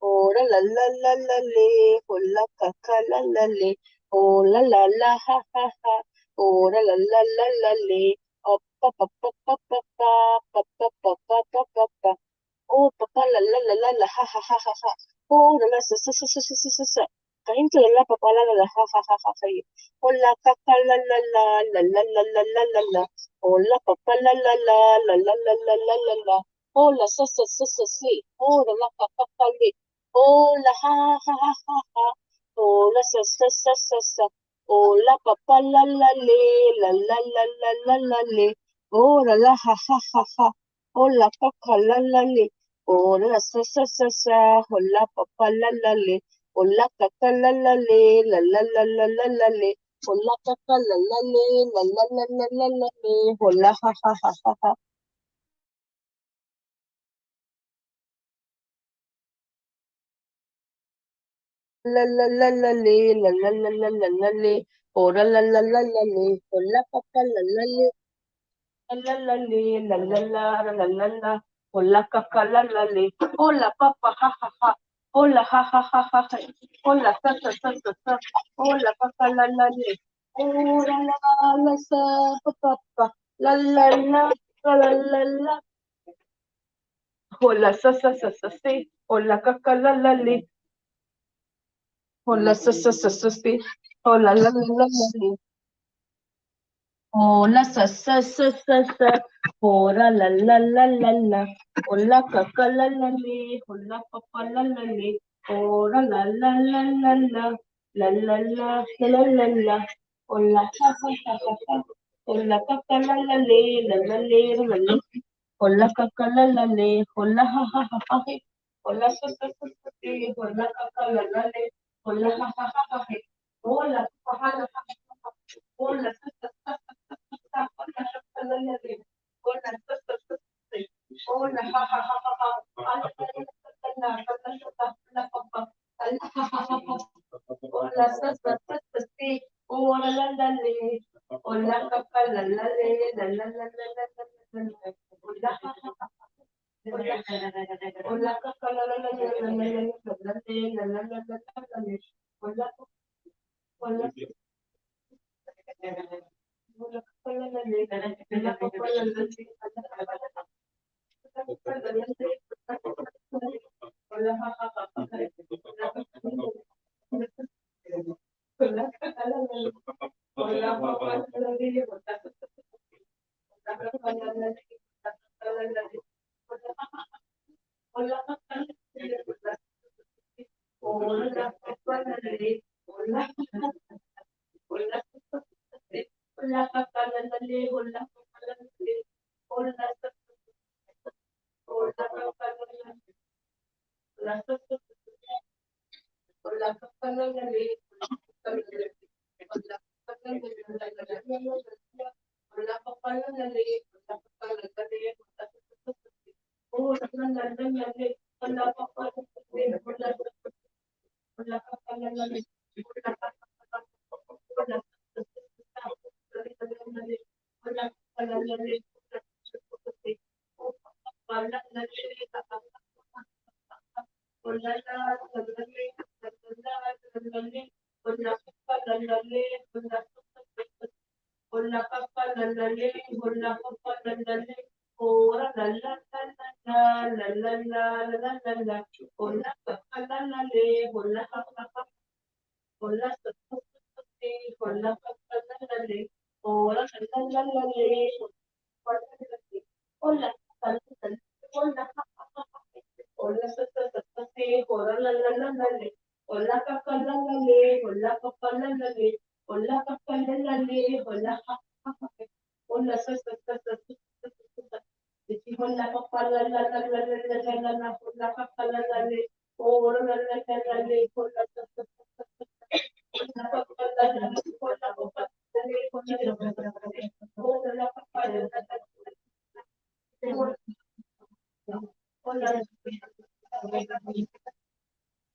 Ora la la la la le, hola ka ka la la le, hola la la ha ha ha, ora la la la la le, oh pa pa pa pa pa pa pa pa pa pa pa pa pa, oh pa pa la la la la la ha ha ha ha ha, oh la la sa sa sa sa sa sa sa sa, kain la la pa pa la la la ha ha ha ha ha, hola ka ka la la la la la la la la la la, hola pa pa la la la la la la la la la la, hola sa sa sa sa si, oh la la ka ka ka le. Hola ha ha ha ha ha. Hola sa sa sa sa sa. Hola pa pa la la le la la la la la la le. Hola la ha ha ha ha. Hola pa pa la la le. Hola sa sa sa sa. Hola pa pa la la le. Hola ka ka la la le la la la la la la le. Hola ka ka la la le la la la la la la le. Hola ha ha ha ha ha. La la la la le la la la la la la le ora la la la la le hola pa la la le la la le la la la la la la hola ka ka la la le hola pa pa ha ha ha hola ha ha ha ha ha hola sa sa sa sa sa hola pa pa la la le ora la la sa pa pa pa la la la la la la hola sa sa sa sa si hola ka ka la la le hola sa sa sa sa si hola la la la la le hola sa sa sa sa sa hola la la la la la hola ka ka la la le hola pa pa la la le hola la la la la la la la la la la la hola ha ha ha ha ha hola ka ka la la le la la le la la hola ka ka la la le hola ha ha ha ha he hola sa sa sa sa si hola ka ka la la le hola ha ha ha ha he hola pa ha la ha ha hola sa sa sa sa sa hola ka ka la la le hola sa sa sa sa hola ha ha ha ha ha la la la la la pa pa la ha ha ha ha hola sa sa sa sa si hola la la le hola ka ka la la le la la la la la la la hola ha ha ha hola hola ka ka la la la la la la la la la la la la la hola hola hola ka la la le la pa pa la la le hola ha ha ha ha hola ka la la le hola pa pa la la le hola ka ka la la le la la le hola hola hola hola hola hola hola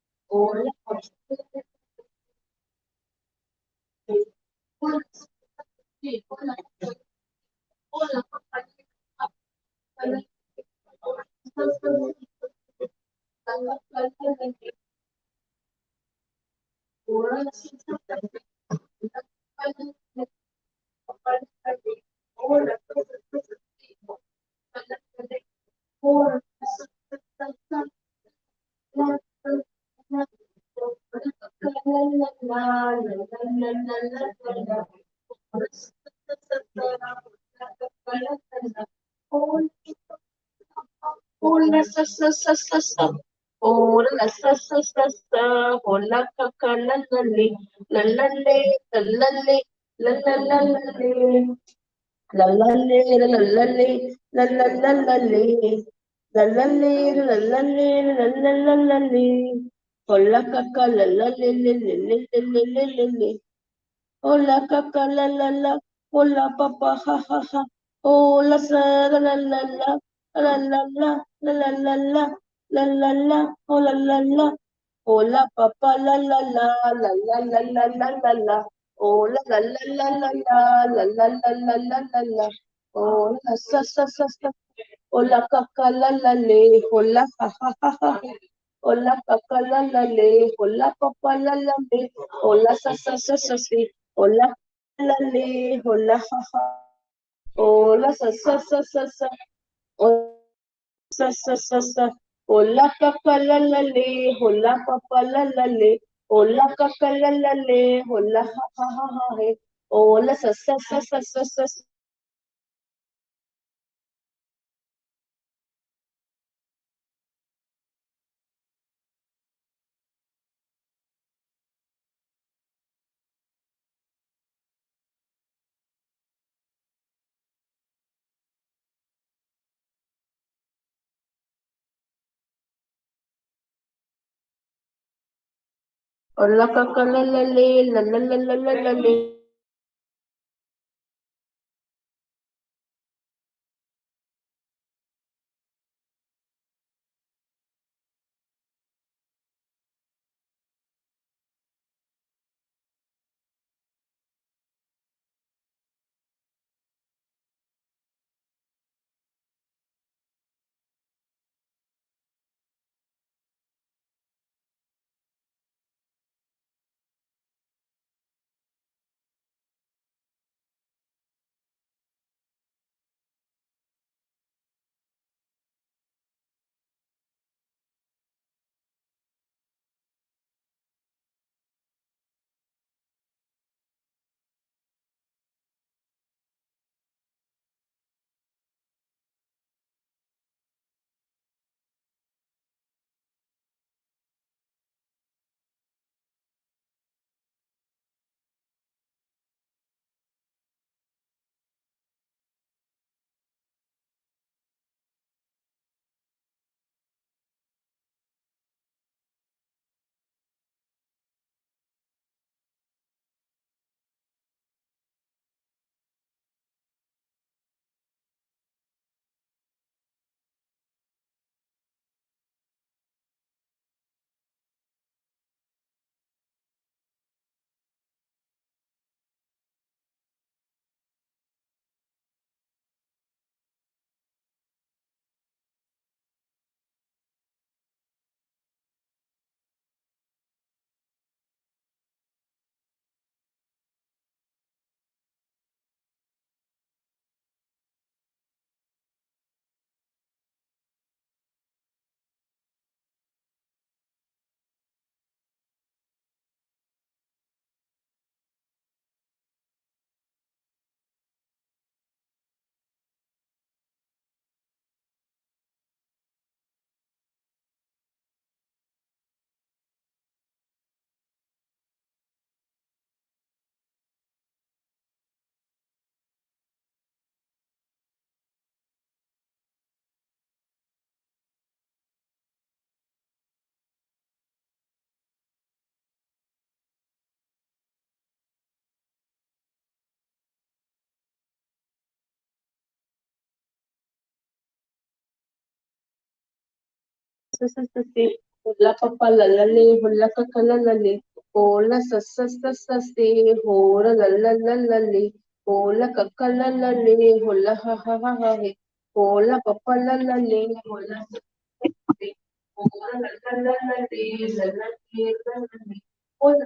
Hola, sa sa sa sa sa. Hola, sa sa sa sa. Hola, ka ka la la le. La la le, la la le, la la la la le. La la le, la la la le, la la la la le. La la le, la la le, la la la la le. Hola, ka ka la la le le le le le le le le. Hola, ka ka la la la. Hola, papá, ja ja ja. Hola, sa la la la la. La la la la la la la la la la hola la la hola papá la la la la la la la la la la hola la la la la la la la la la la la hola sa sa sa sa hola caca la la le hola ja ja ja ja hola caca la la le hola papá la la le hola sa sa sa sa si hola la le hola ja ja hola sa sa sa sa sa sa sa sa sa hola kaka la la le hola papa la la le hola kaka la la le hola ha ha ha ha he hola sa sa sa sa sa sa. Hola kaka la la le la la la la la la le. Sa sa sa si hola papa la la le hola kaka la la le hola sa sa sa sa si hola la la la la le hola kaka la la le hola ha ha ha ha he hola papa la la le hola sa sa si hola la la la la le la la le la la le hola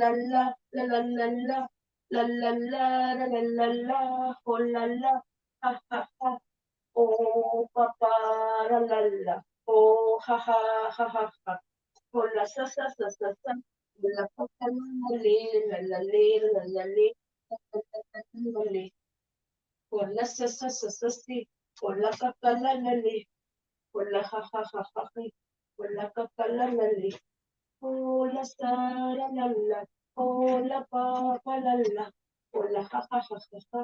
la la la la la la la la la la la la la oh la la ha ha ha oh pa pa la la la oh ha ha ha ha ha oh la sa sa sa sa sa la pa pa la le la la le la la le la la la le oh la sa sa sa sa si oh la ka ka la la le oh la ha ha ha ha ha oh la ka ka la la le oh la sa la la la oh la pa pa la la oh la ha ha ha ha ha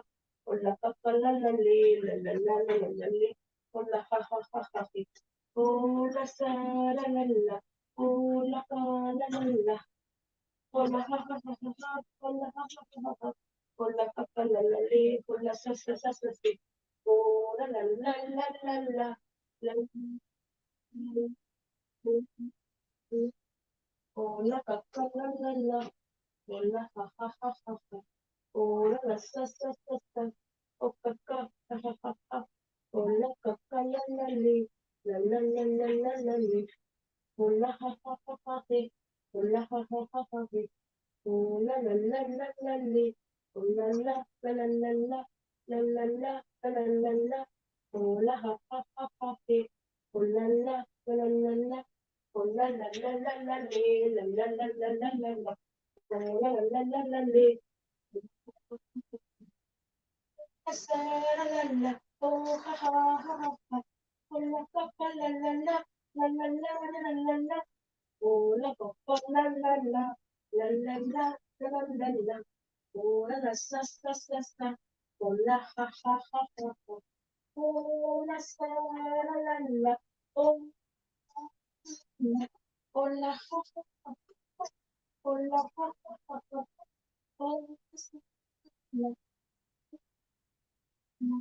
oh la ka ka la la le la la la la la le oh la ha ha ha ha ha oh la sa la la la oh la ka la la la oh la ha ha ha ha ha oh la ha ha ha ha oh la ka ka la la le oh la sa sa sa sa si oh la la la la la la la oh la ka ka la la la oh la ha ha ha ha ha oh la la sa sa sa sa oh ka ka ha ha ha ha oh la ka ka la la le la la la la la la le oh la ha ha ha ha he oh la ha ha ha ha he oh la la la la la le oh la la la la la la la la la la la la oh la ha ha ha ha he oh la la la la la la oh la la la la la le la la la la la la la oh la la la la la le sa la la la oh ha ha ha ha ha oh la pa pa la la la la la la la la la oh la pa pa la la la la la la la la la oh la la sa sa sa sa oh la ha ha ha ha ha oh la sa la la la oh la oh la ha ha ha oh la ha ha ha ha oh sa la la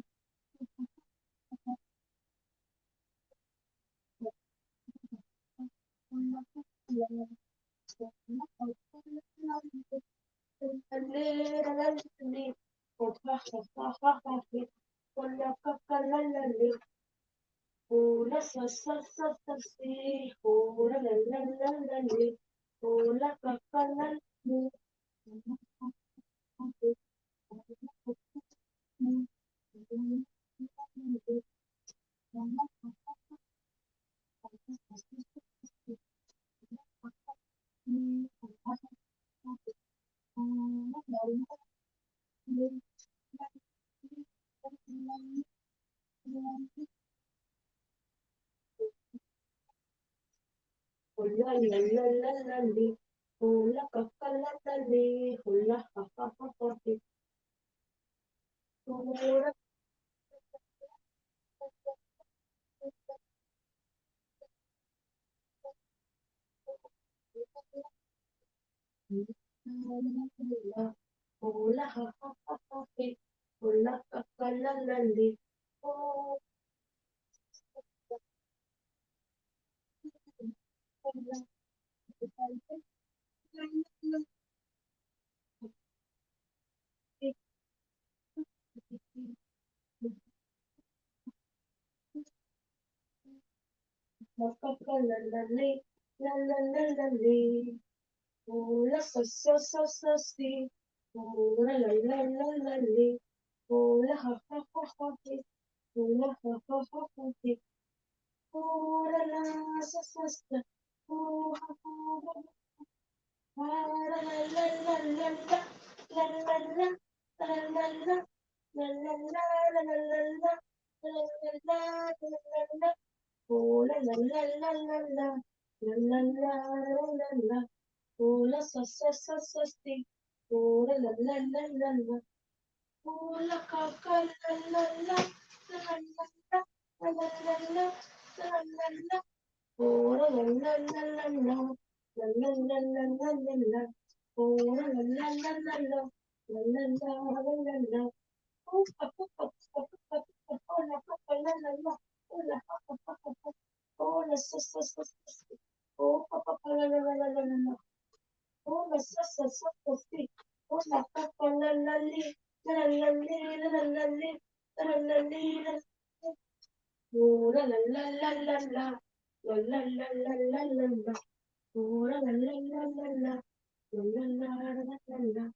La la la la la.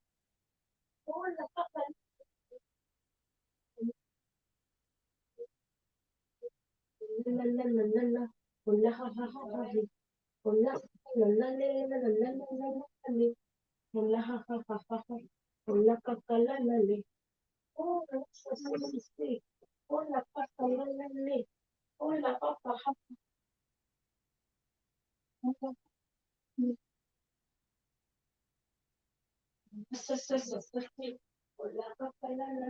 Hola papá. La la la la la. Hola ja ja ja ja. Hola la la la la la la la la. Hola ja ja ja ja. Hola caca la la le. Hola sa sa sa sa. Hola papá la la le. Hola papá ja. Sa sa sa sa. Hola papá la la.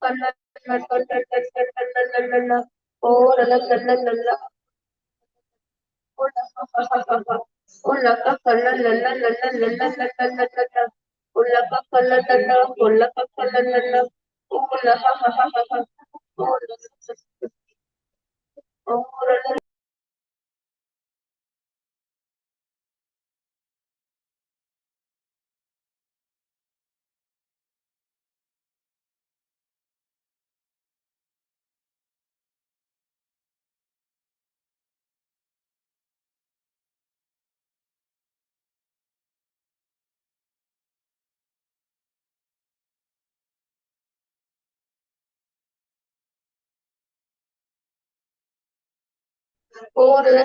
la la la la la la la oh la la la la la hola ha ha ha ha ha hola ha ha la la la la la la la la la la la hola ha ha la la la hola ha ha la la la hola ha ha ha ha ha hola hola la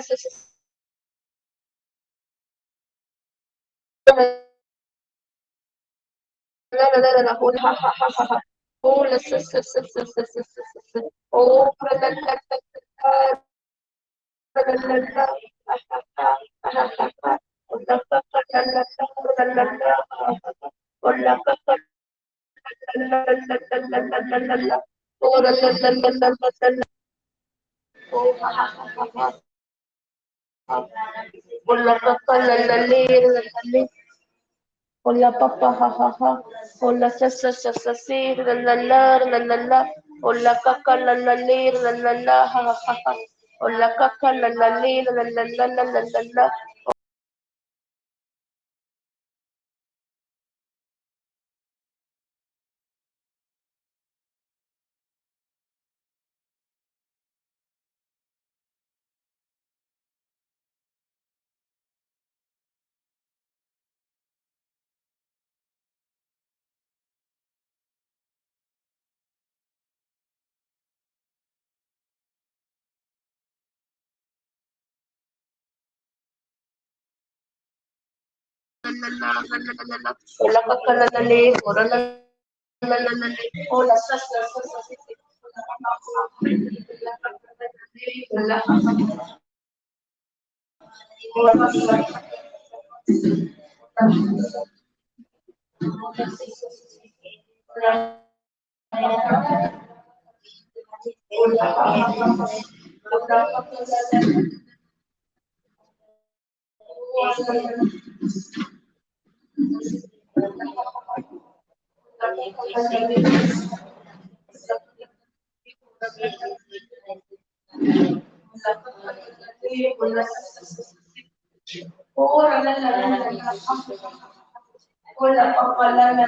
hola la la la la la hola ha ha ha ha ha hola sa sa sa sa sa sa sa sa oh la la la la la la ha ha ha ha ha ha hola ha ha la la la la la hola ha ha la la la la la la la hola la la la la la la oh ha ha ha ha hola ha ha la la la la hola papá ha ha ha hola sa sa sa sa si la la la la la la hola caca la la la la la ha ha ha hola caca la la la la la la la la la hola caca la la la hola la la la la hola sa sa sa sa hola hola papá la la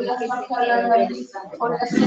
hola la la hola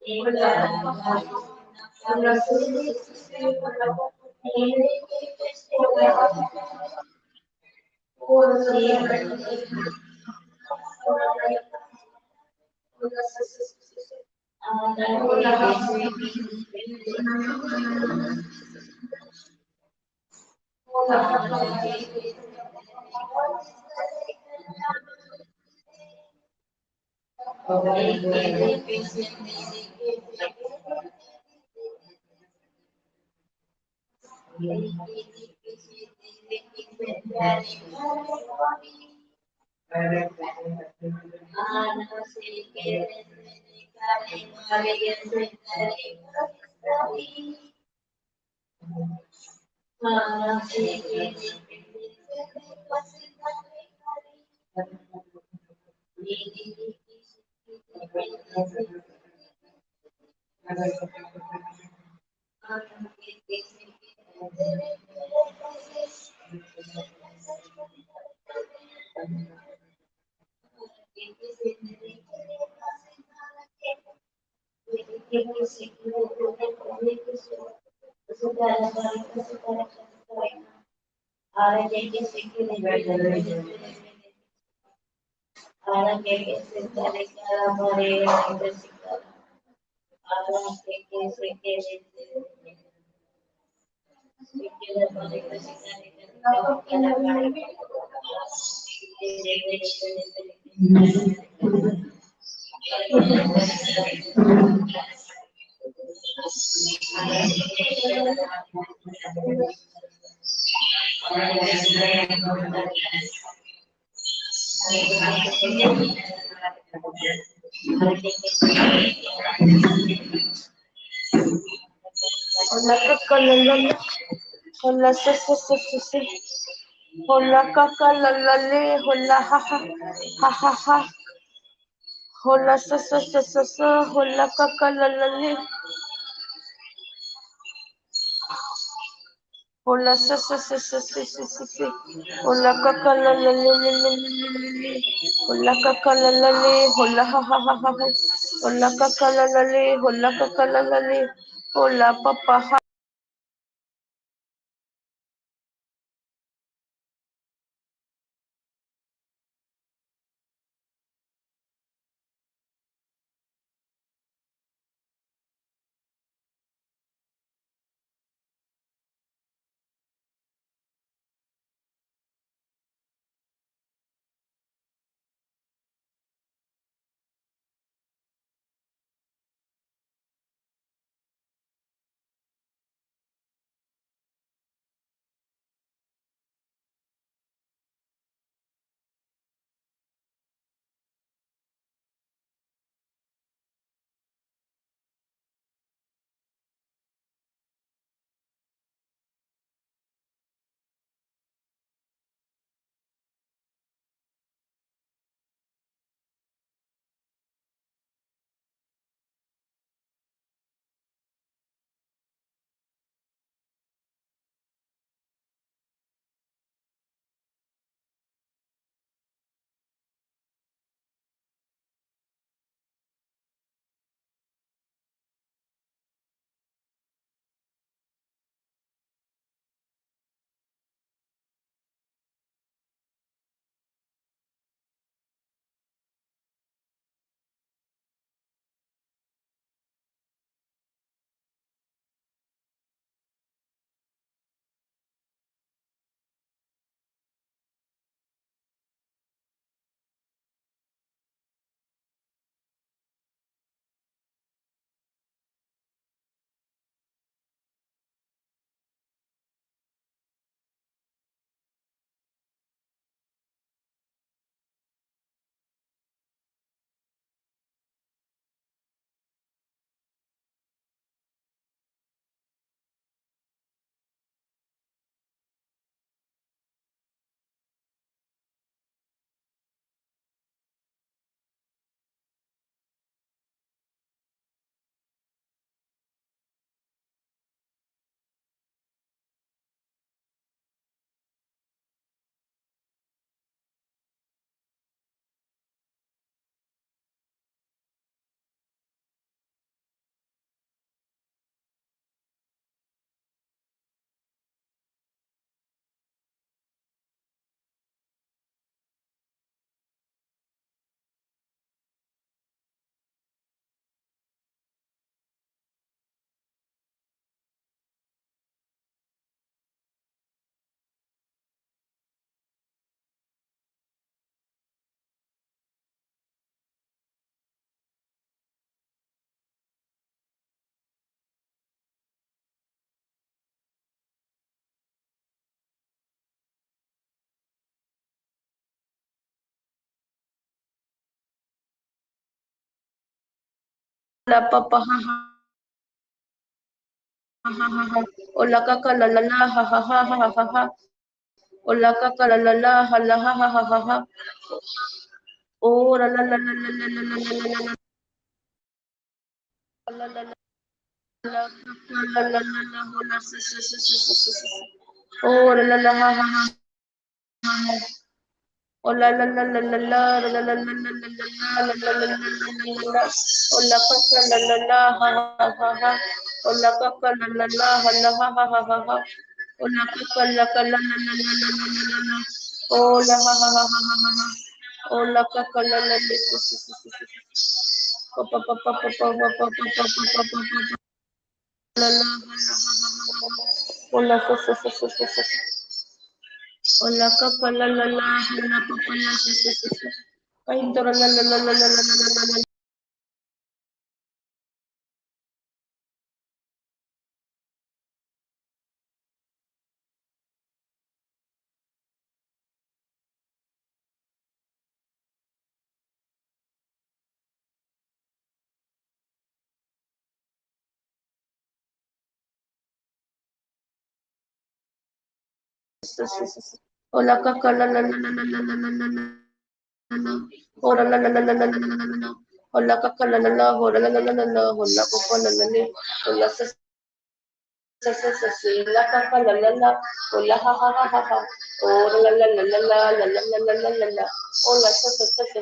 Hola ha ha ha. Hola si si si si. Hola hola ha ha ha. Hola hola si si si si. Hola ha ha. Hola ha ha. Hola caca la la la. Hola sa sa sa sa sa. Hola caca la la le. Hola ha ha ha ha ha. Hola sa sa sa sa sa. Hola caca la la le. Hola sa sa sa sa sa sa sa sa. Hola caca la la le le le le le. Hola caca la la le. Hola ha ha ha ha. Hola caca la la le. Hola caca la la le. Hola papá ha. La pa pa ha ha ha ha ha. Ola ka ka la la la ha ha ha ha ha ha. Ola ka ka la la la ha la ha ha ha ha ha. Oh la la la la la la la la la la la la la la la la la la hola sa sa sa sa sa sa. Oh la la la ha ha ha ha. Hola la la la la la la la la la la la la la la la la. Hola ka ka la la la ha ha ha ha. Hola ka ka la la la ha la ha ha ha ha ha. Hola ka ka la ka la la la la la la la la. Hola ha ha ha ha ha ha. Hola ka ka la la la sa sa sa sa sa. Pa pa pa pa pa pa pa pa pa pa pa pa pa. La la ha la ha ha ha ha. Hola sa sa sa sa sa sa. Hola ka ka la la la ha la pa pa la sa sa sa sa. Kahindora la la la la la la la la la. Hola ka ka la la la la la la la la la la. Hola la la la la la la la la la. Hola ka ka la la la hola la la la la la hola pa pa la la le. Hola sa sa sa sa sa la ka ka la la la. Hola ha ha ha ha ha. Hola la la la la la la la la la la la. Hola sa sa sa sa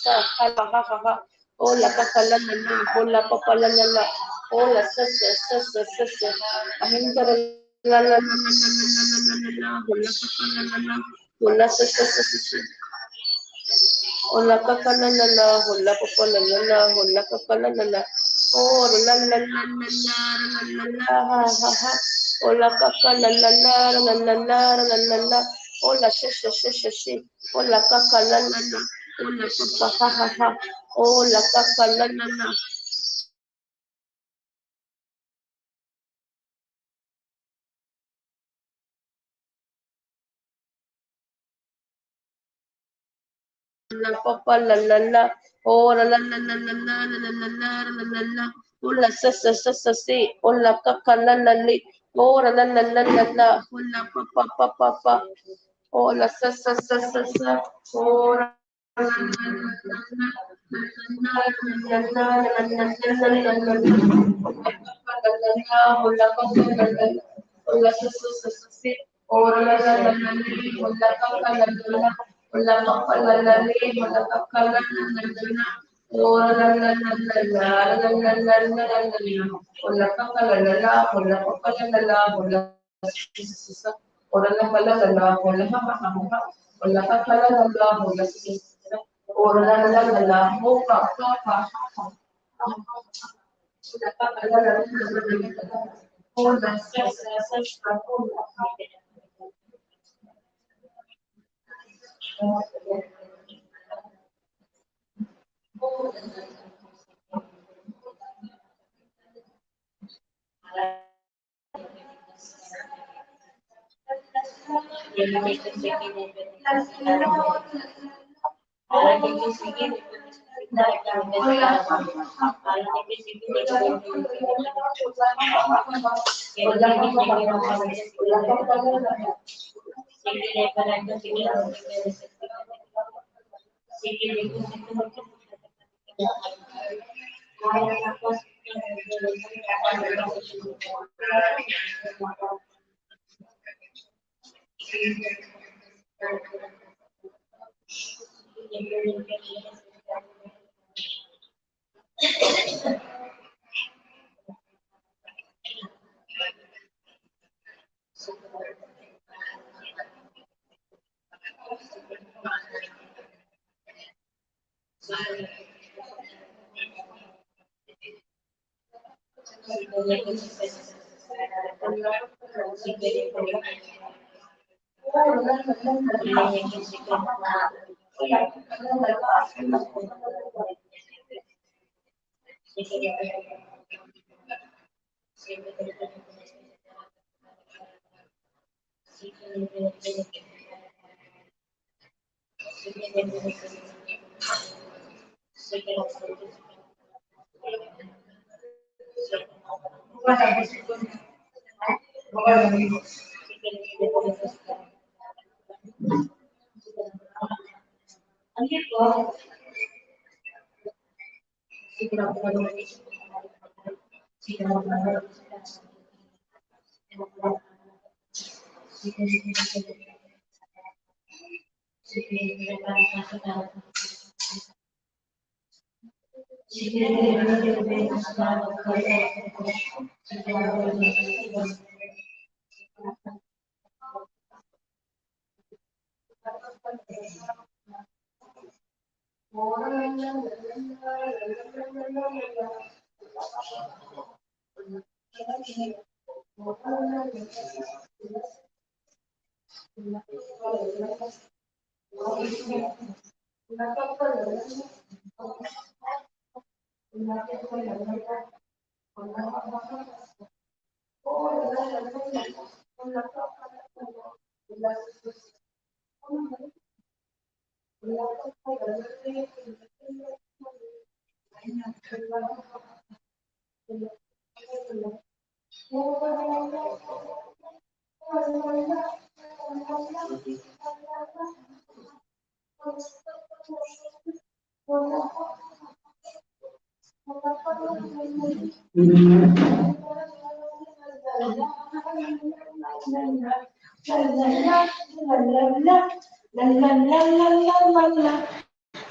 sa ha ha ha ha. Hola ka ka la la la hola pa pa la la la. Hola sa sa sa sa sa sa. Ahindara la la la la la la la la la hola ka ka la la la hola sa sa sa sa sa. Hola ka ka la la la hola pa pa la la la hola ka ka la la la. Oh la la la la la la la la ha ha ha. Hola ka ka la la la la la la la la la. Hola sha sha sha sha sha. Hola ka ka la la la. Hola pa pa ha ha ha. Hola ka ka la la la. La pa pa la la la. Oh la la la la la la la la la la la la. Hola sa sa sa sa si. Hola ka ka la la li. Oh la la la la la la. Hola pa pa pa pa pa. Hola sa sa sa sa sa. Oh la la la la la la la la la la la la. Hola la la hola pa pa la la. Hola sa sa sa sa si. Oh la la la la li. Hola ka ka la la la. Hola pa pa la la li. Hola ka ka la la la la. Oh la la la la la la la la la la la. Hola ka ka la la la. Hola pa pa la la la. Hola sa sa sa. Hola la la la la. Hola ha ha ha ha. Hola ka ka la la la. Hola sa sa sa. Hola la la la la. Ho pa pa pa ha ha. Hola ka ka la la la la la. Hola sa sa sa sa. Hola ha.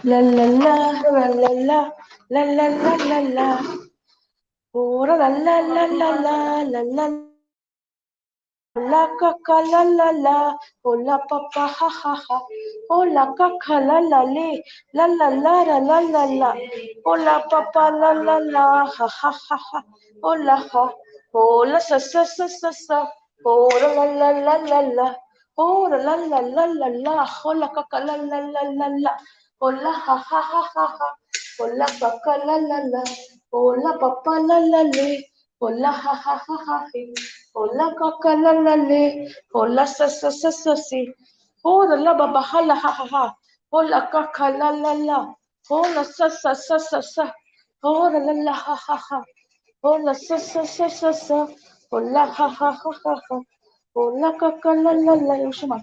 La la la la la la la la la la la. Oh la la la la la la la la ka ka la la la. Oh la pa pa ha ha ha. Oh la ka ka la la le la la la la la la la. Oh la pa pa la la la ha ha ha ha. Oh la ha. Oh la sa sa sa sa sa. Oh la la la la la la. Oh la la la la la la. Oh la ka ka la la la la la. Hola ha ha ha ha ha, hola pa ka la la la, hola pa pa la la le, hola ha ha ha ha he, hola ka ka la la le, hola sa sa sa sa si, hola la ba ba ha la ha ha ha, hola ka ka la la la, hola sa sa sa sa sa, hola la la ha ha ha, hola sa sa sa sa sa, hola ha ha ha ha ha, hola ka ka la la la, 有什么？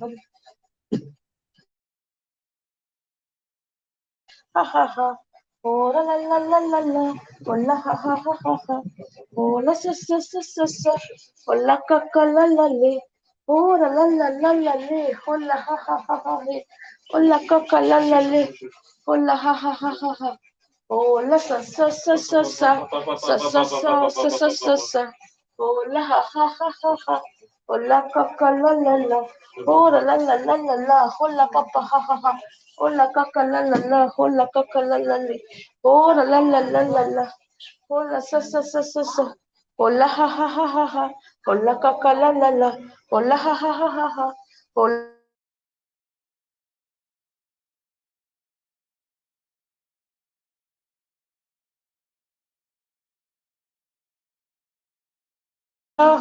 Ha ha ha, oh la la la la la la, oh la ha ha ha ha ha, oh la sa sa sa sa sa, oh la ka ka la la le, oh la la la la la le, oh la ha ha ha ha he, oh la ka ka la la le, oh la ha ha ha ha ha, oh la sa sa sa sa sa, sa sa sa sa sa sa sa, oh la ha ha ha ha ha, oh la ka ka la la la, oh la la la la la la, oh la pa pa ha ha ha. Hola caca la la la, hola caca la la le, hola la la la la la, hola sa sa sa sa sa, hola ha ha ha ha ha, hola caca la la la, hola ha ha ha ha ha, hola.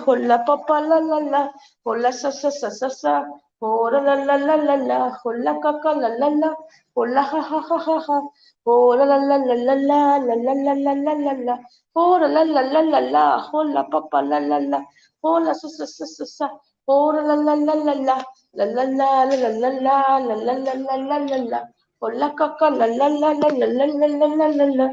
Hola papá la la la, hola sa sa sa sa sa. Hola la la la la la, hola caca la la la, hola ha ha ha ha ha, hola la la la la la la la la la la la la, hola la la la la la, hola papá la la la, hola sa sa sa sa sa, hola la la la la la, la la la la la la la la la la la la la, hola caca la la la la la la la la la la la,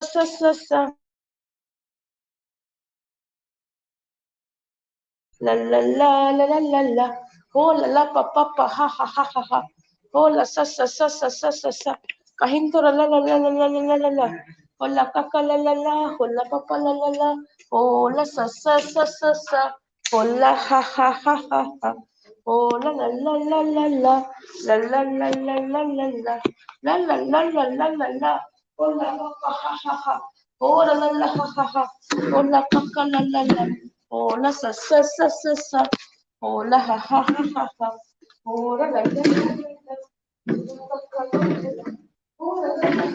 sa sa sa. La la la la la la la, hola la pa pa pa ha ha ha ha ha, hola sa sa sa sa sa sa sa, kahintora la la la la la la la la, hola kaka la la la, hola pa pa la la la, hola sa sa sa sa sa, hola ha ha ha ha ha, hola la la la la la, la la la la la la la, la la la la la la la, hola pa pa ha ha ha, hola la la ha ha ha, hola kaka la la la. Hola sa sa sa sa sa, hola ha ha ha ha ha, hola la la la la, hola la la,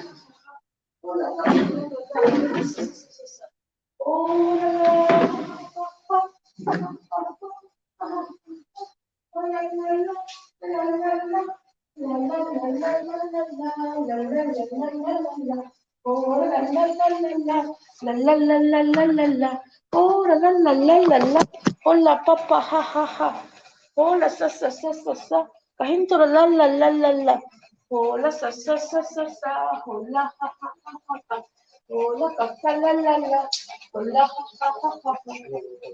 hola la la sa sa sa, hola la la la la la la la la. la la la la la la la la la la. Oh la la la la la la la la la la la la. Oh la la la la la la. Hola papa ha ha ha. Hola sa sa sa sa sa. Kahinto la la la la la. Hola sa sa sa sa sa. Hola ha ha ha ha ha. Hola ka ka la la la. Hola ha ha ha ha ha.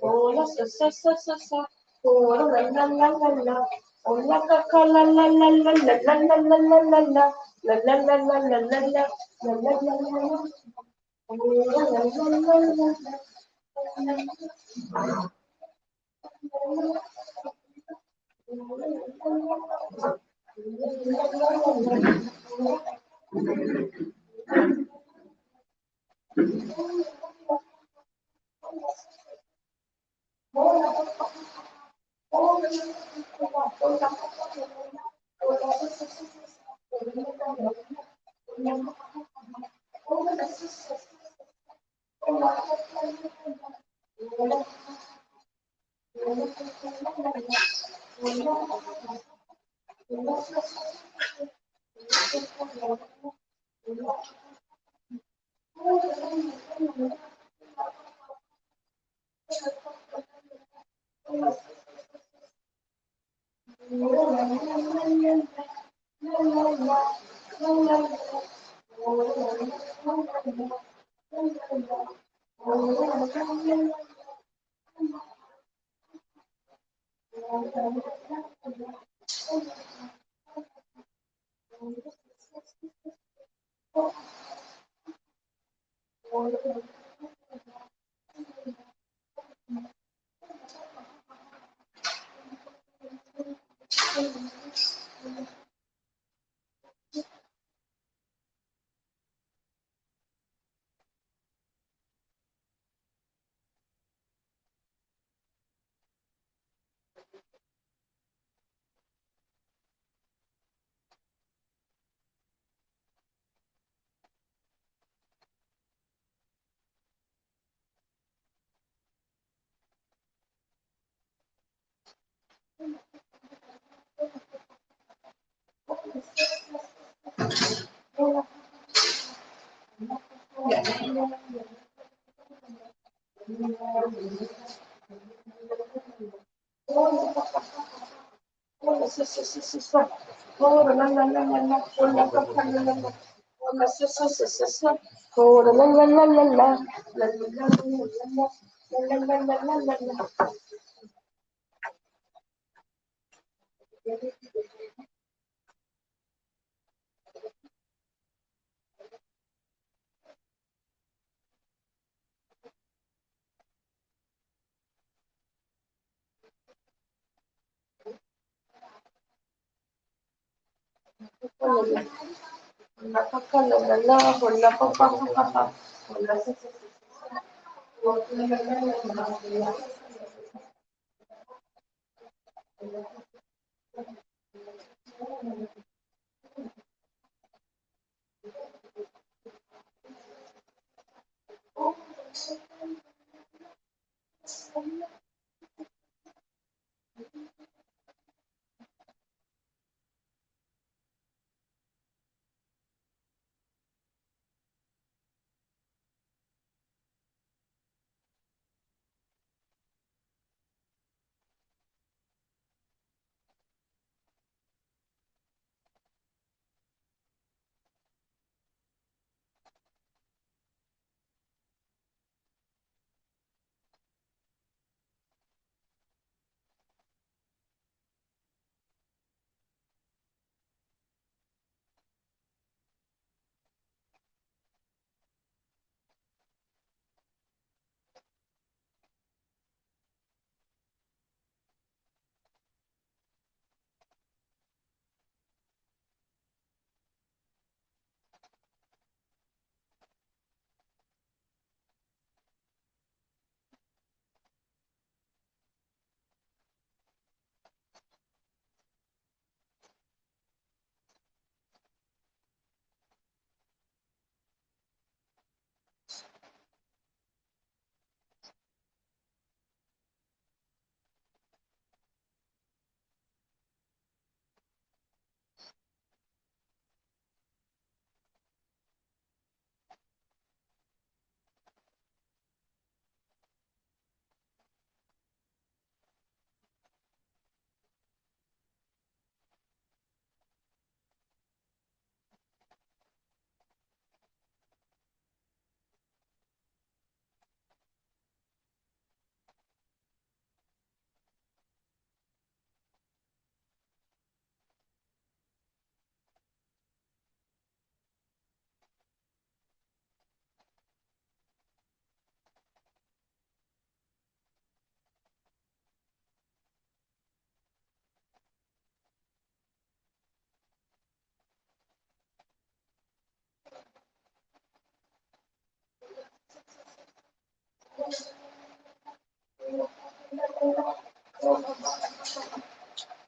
Hola sa sa sa sa sa. Hola la la la la la. Hola ka ka la la la la la la la la la la la. La la la la la la la. La la la la la. Hola la la la la la.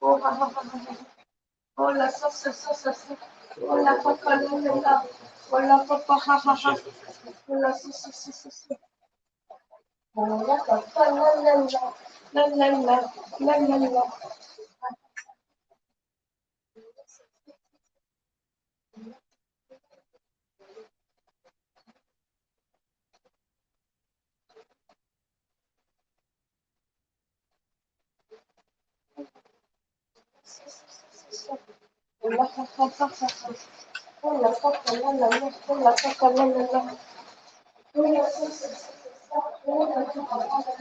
Oh ha ha ha ha. Hola sa sa sa sa sa. Hola pa pa la la la. Hola pa pa ha ha ha. Hola sa sa sa sa sa. Hola pa pa la la la. La la la la la la. Hola ha ha ha ha ha. Hola pa pa la la la. Hola pa pa la la la. Hola sa sa sa sa. Hola pa pa la la la.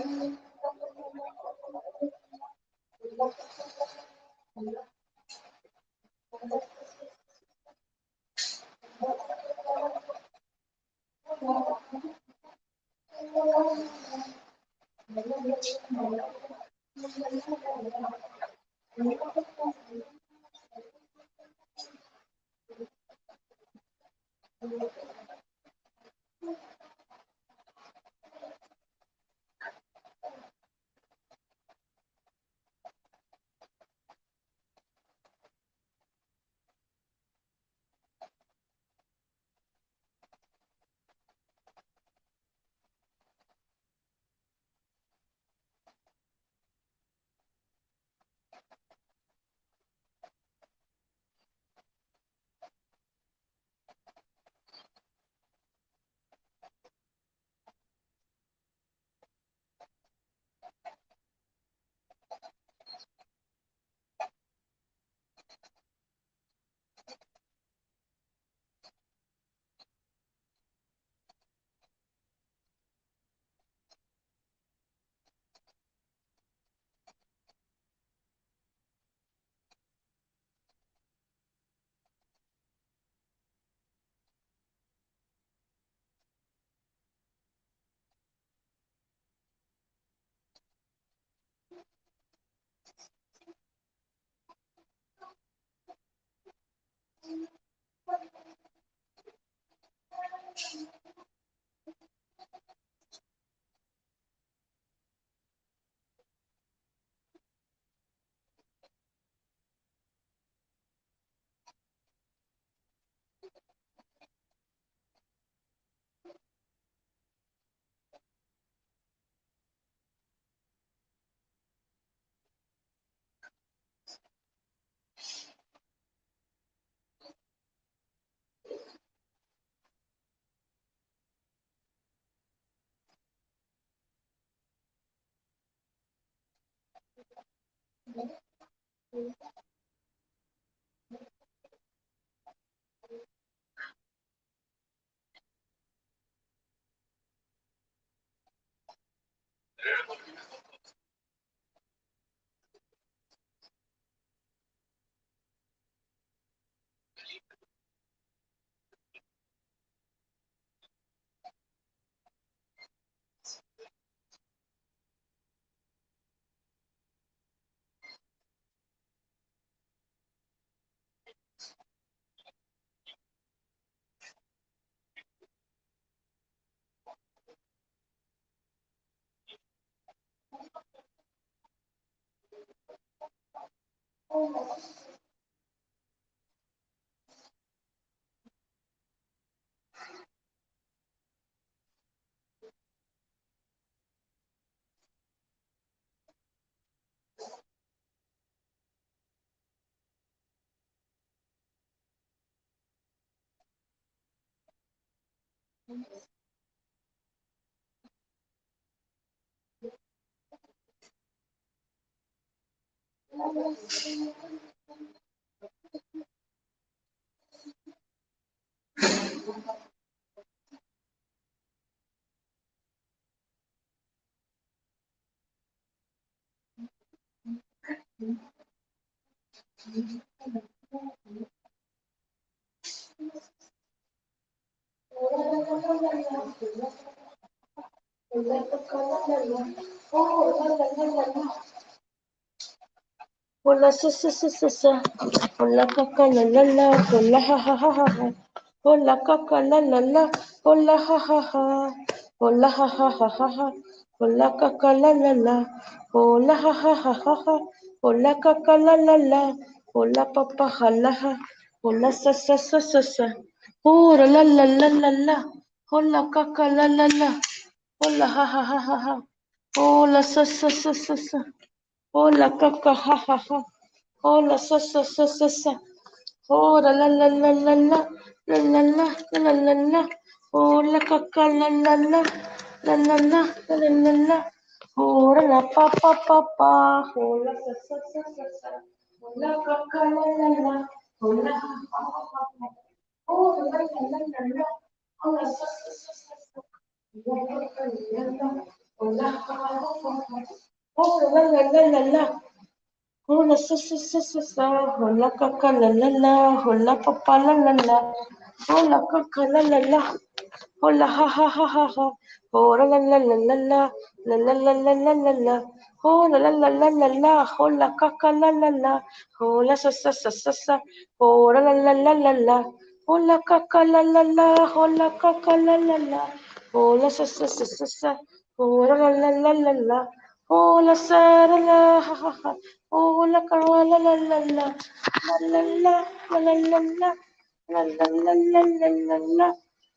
Hola sa sa sa sa sa. Hola kaka la la la. Hola ha ha ha ha ha. Hola kaka la la la. Hola ha ha ha. Hola ha ha ha ha ha. Hola ka ka la la la, hola ha ha ha ha ha, hola ka ka la la la, hola pa pa ha la ha, hola sa sa sa sa sa, hola la la la la la, hola ka ka la la la, hola ha ha ha ha ha, hola sa sa sa sa sa, hola ka ka ha ha ha, hola sa sa sa sa sa, hola la la la la la, la la la la la la, hola ka ka la la la. La la la la la la, hola la pa pa pa pa, hola sa sa sa sa sa, hola ka ka la la la, hola ha ha ha ha, hola la la la la, hola sa sa sa sa sa, hola ka ka la la, hola ha ha ha ha, hola la la la la la, hola sa sa sa sa sa, hola ka ka la la la, hola pa pa la la la, hola ka ka la la la. Hola ha ha ha ha ha, hola la la la la la, la la la la la la la, hola la la la la la, hola ka ka la la la, hola sa sa sa sa sa, hola la la la la la, hola ka ka la la la, hola ka ka la la la, hola sa sa sa sa sa, hola la la la la la, hola sa la la ha ha ha, hola ka la la la la, la la la la la la, la la la la la la la.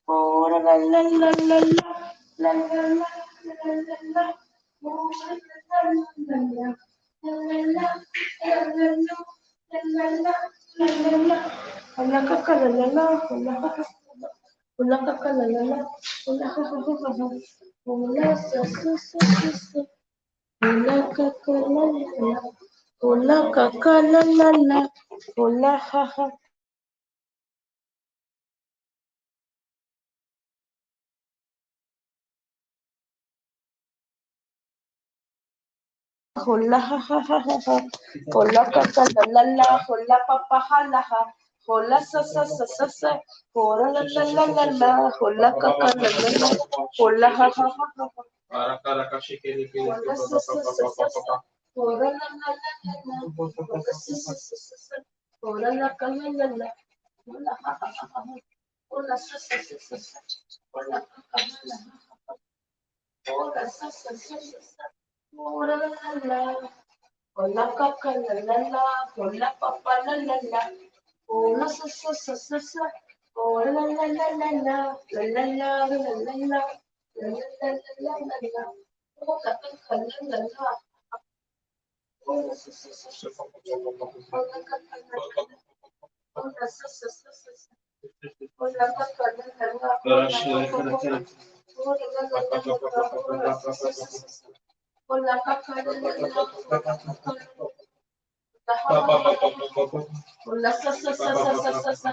Oh la la la la la la la la la la la, oh la la la la la la la la la la la la, hola ka ka la la la, hola ha ha, hola ka ka la la la, hola ha ha ha ha, hola sa sa sa sa sa, hola ka ka la la, hola ka ka la la la, hola ha ha. Hola ha ha ha ha ha, hola ka ka la la la, hola pa pa ha la ha, hola sa sa sa sa sa, hola la la la la la, hola ka ka la la la, hola ha ha ha ha, hola sa sa sa sa sa, hola la la la la la, hola sa sa sa sa sa, hola la ka la la la, hola ha ha ha ha, hola sa sa sa sa sa, hola ka ka la ha, hola sa sa sa sa sa. Hola la la, hola ka ka la la la, hola pa pa la la la, hola sa sa sa sa sa, hola la la la la la, la la la la la la, la la la la la la, hola ka ka la la la, hola sa sa sa sa, hola ka ka la la, hola sa sa sa sa sa, hola ka ka la la la, hola la la la la, hola sa sa sa sa. Hola ka ka la la la, hola sa sa sa sa sa sa,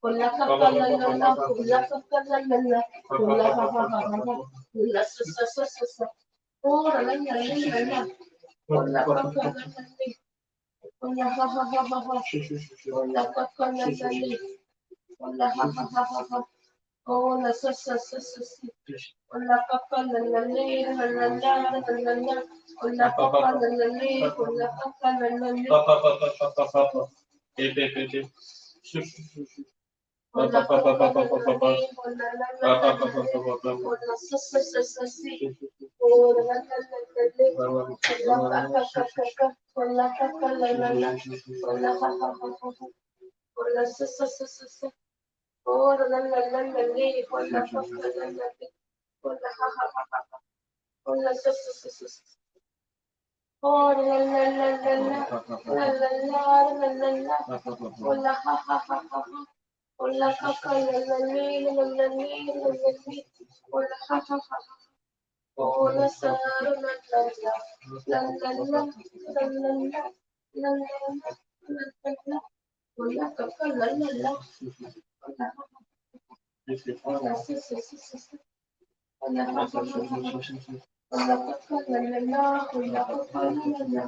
hola ka ka la la la, hola ka ka la la la, hola ha ha ha ha, hola sa sa sa sa sa, hola la la la la, hola ka ka la la la, hola ha ha ha ha ha, hola ka ka la la la, hola ha ha ha ha ha. Hola sa sa sa sa sa, hola ka ka la la la la la la la la, hola ka ka la la la, hola ka ka la la la, pa pa pa pa pa pa pa, e pe pe pe, shu shu shu shu, pa pa pa pa pa pa pa pa, pa pa pa pa pa pa, hola sa sa sa sa sa, hola la la la la, hola ka ka ka ka, hola ka ka la la la, hola ha ha ha ha, hola sa sa sa sa sa. Hola la la la la la, hola ka ka la la la, hola ha ha ha ha, hola sa sa sa sa sa, hola la la la la la, la la la la la la, hola ha ha ha ha, hola ka ka la la la la la la la la, hola ha ha ha, hola sa la la la la la la la la la la la la, hola ka ka la la la. Hola sa sa sa sa sa, hola ha ha ha ha, hola ka ka la la la, hola ka ka la la la,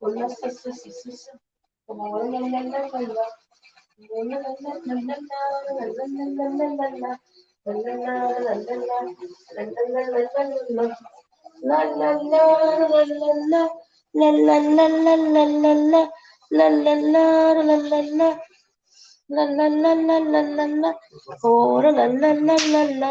hola sa sa sa sa sa, hola la la la la, hola la la la la la la la la la la, la la la la la la la la la la, la la la la la, la la la la la la la, la la la la la la. La la la la la la la, oh la la la la la,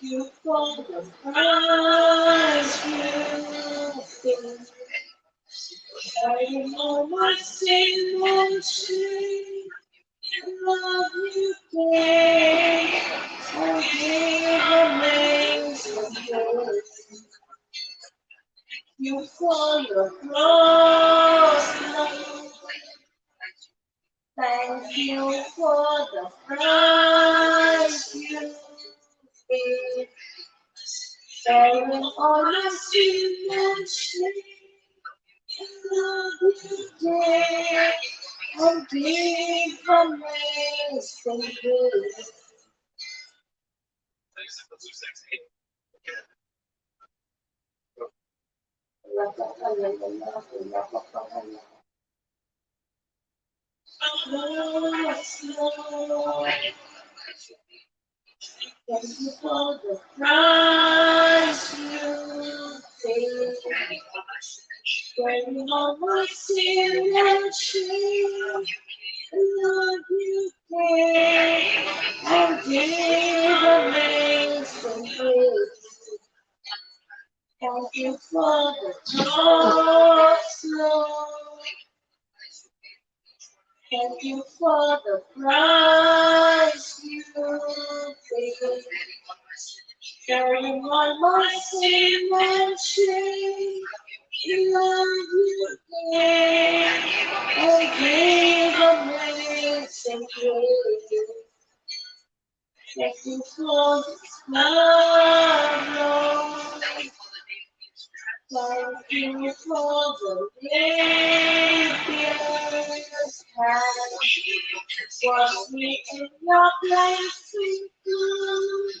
You for the price you paid. I know my sin and shame, and love you gave, forgive amazing grace. You for your cross, love. Thank you for the price you paid. Bearing all my sin and shame, and love you gave, and give amazing grace. Lord, thank you for the price you paid. Bearing all my sin and shame, love you gave, and give amazing grace. Thank you for the cross, Lord. Thank you for the price you paid. Carrying all my sin and shame, love you gave, and give amazing grace. Thank you for this love, Lord. Thank you for the Savior's hand. Wash me in your cleansing blood.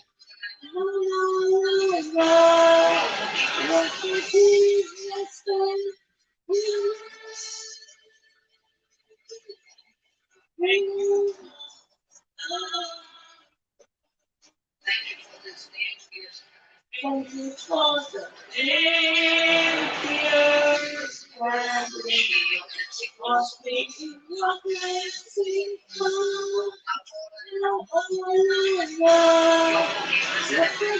La, la, la, la. Let the Jesus stand. Thank you for the limpias and wash me in your cleansing flow. Let the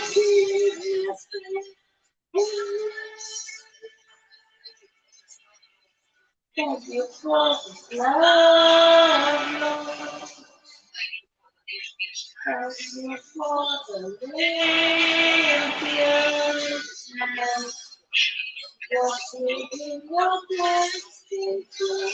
Thank you for this love, Lord. Thank you for the limpias and wash me in your cleansing flow.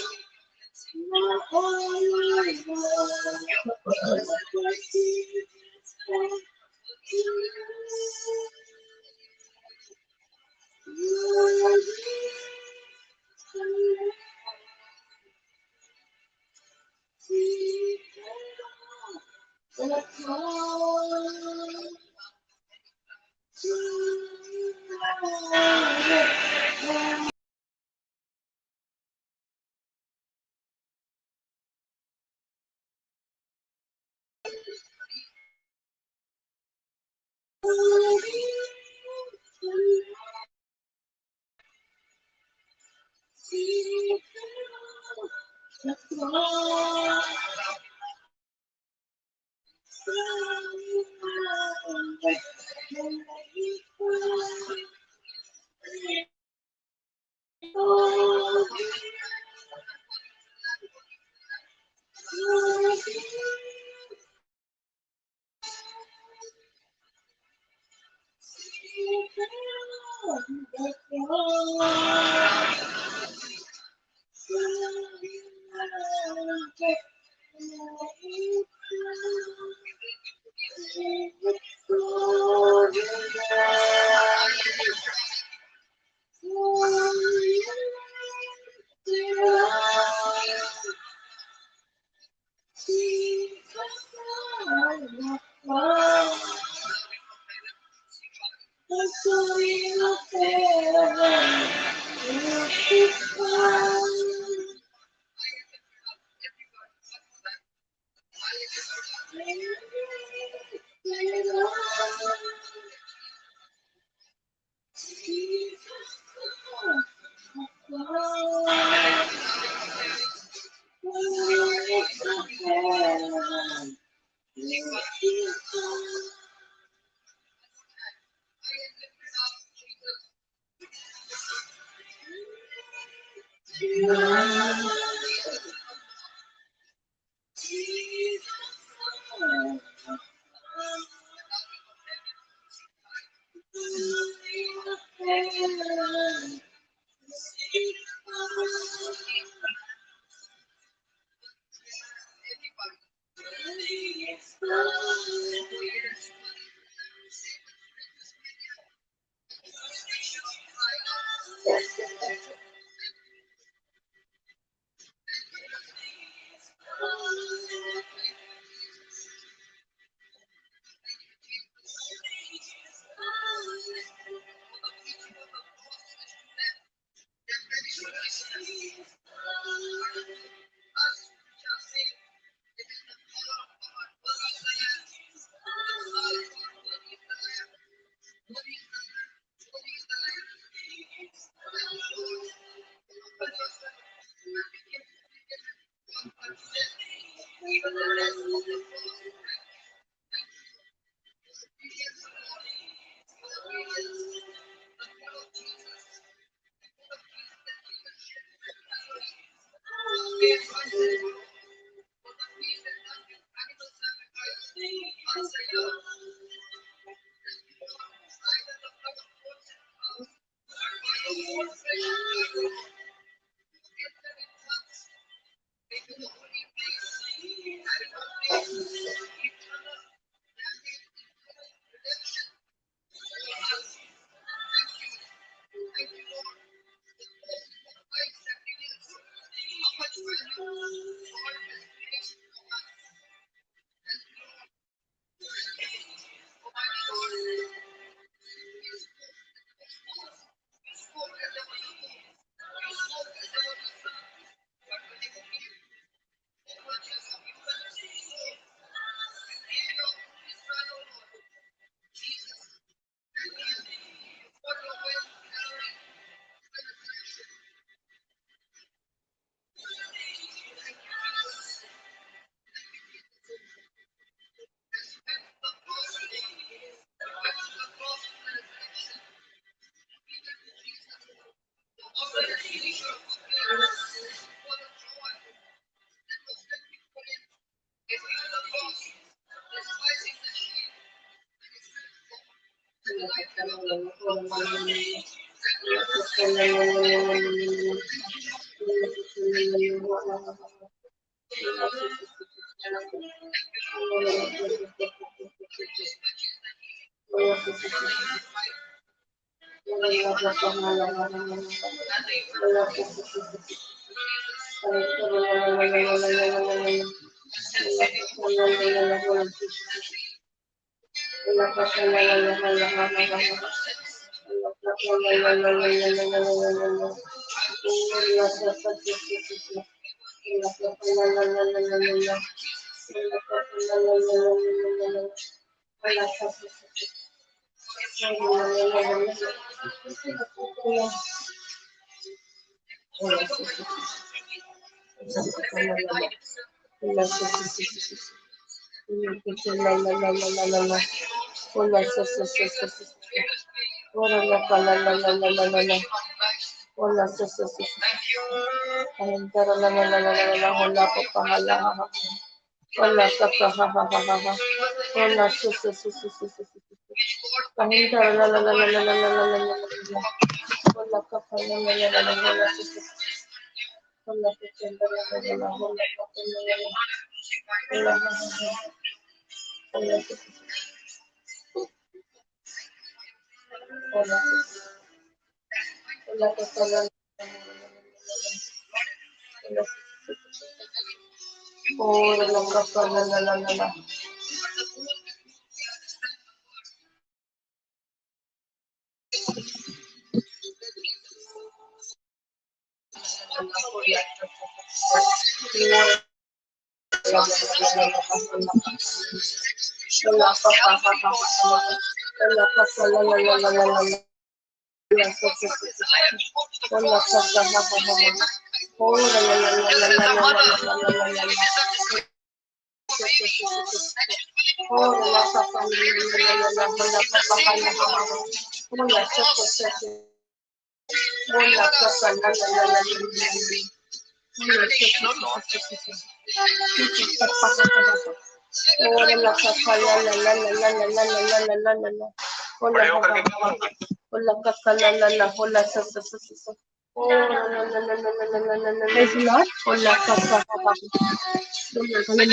Praise the Lord. Hallelujah.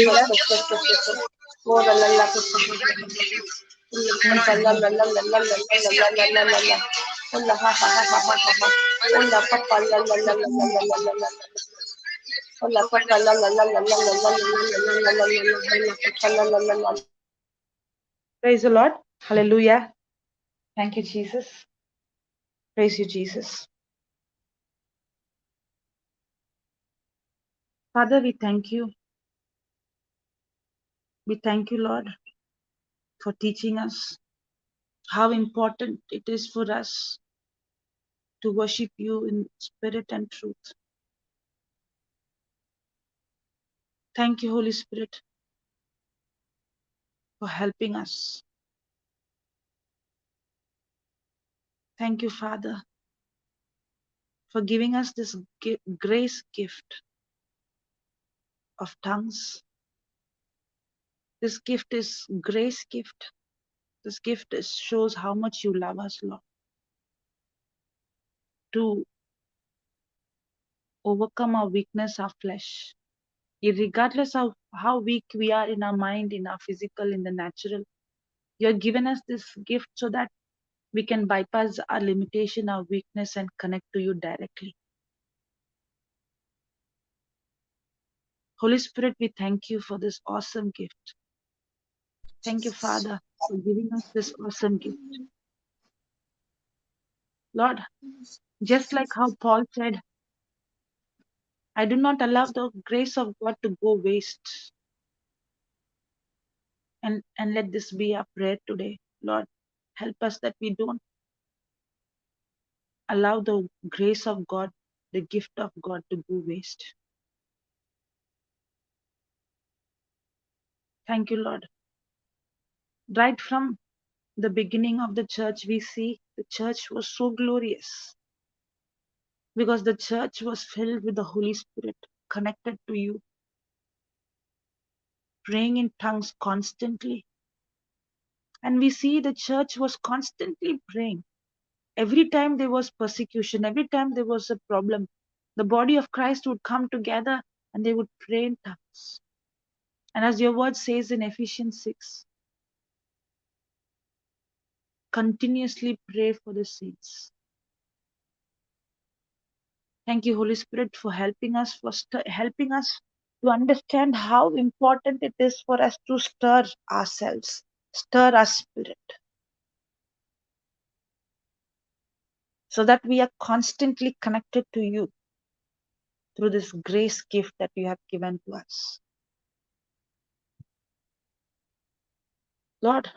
Praise the Lord. Hallelujah. Thank you, Jesus. Praise you, Jesus. Father, we thank you. We thank you, Lord, for teaching us how important it is for us to worship you in spirit and truth. Thank you, Holy Spirit, for helping us. Thank you, Father, for giving us this grace gift of tongues. This gift is grace gift. This gift shows how much you love us, Lord. To overcome our weakness, our flesh, regardless of how weak we are in our mind, in our physical, in the natural, you have given us this gift so that we can bypass our limitation, our weakness, and connect to you directly. Holy Spirit, we thank you for this awesome gift. Thank you, Father, for giving us this awesome gift. Lord, just like how Paul said, I do not allow the grace of God to go waste. And let this be our prayer today. Lord, help us that we don't allow the grace of God, the gift of God, to go waste. Thank you, Lord. Right from the beginning of the church, we see the church was so glorious because the church was filled with the Holy Spirit, connected to you, praying in tongues constantly. And we see the church was constantly praying. Every time there was persecution, every time there was a problem, the body of Christ would come together and they would pray in tongues. And as your word says in Ephesians 6, continuously pray for the saints. Thank you, Holy Spirit, for helping us, for helping us to understand how important it is for us to stir ourselves, stir our spirit, so that we are constantly connected to you through this grace gift that you have given to us. Lord,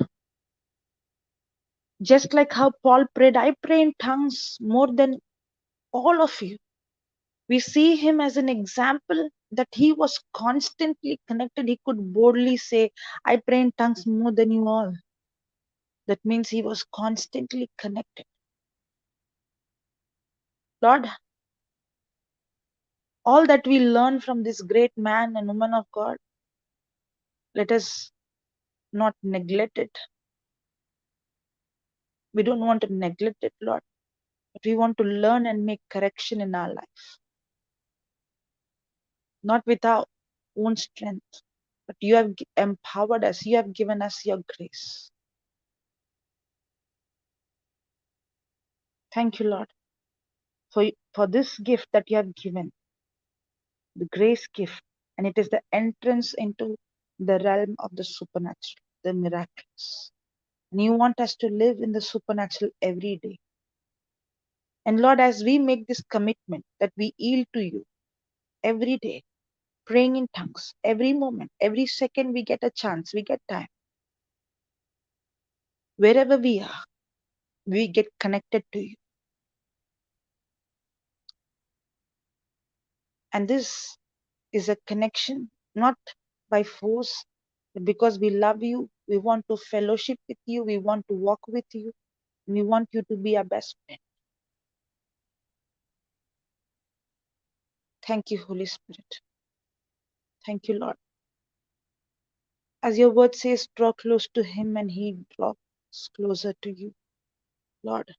just like how Paul prayed, I pray in tongues more than all of you. We see him as an example that he was constantly connected. He could boldly say, I pray in tongues more than you all. That means he was constantly connected. Lord, all that we learn from this great man and woman of God, let us not neglect it. We don't want to neglect it, Lord, but we want to learn and make correction in our life. Not with our own strength, but you have empowered us. You have given us your grace. Thank you, Lord, for this gift that you have given, the grace gift, and it is the entrance into the realm of the supernatural, the miraculous. And you want us to live in the supernatural every day. And Lord, as we make this commitment that we yield to you every day, praying in tongues, every moment, every second we get a chance, we get time. Wherever we are, we get connected to you. And this is a connection, not by force, but because we love you, we want to fellowship with you, we want to walk with you, and we want you to be our best friend. Thank you, Holy Spirit. Thank you, Lord. As your word says, draw close to him and he draws closer to you. Lord,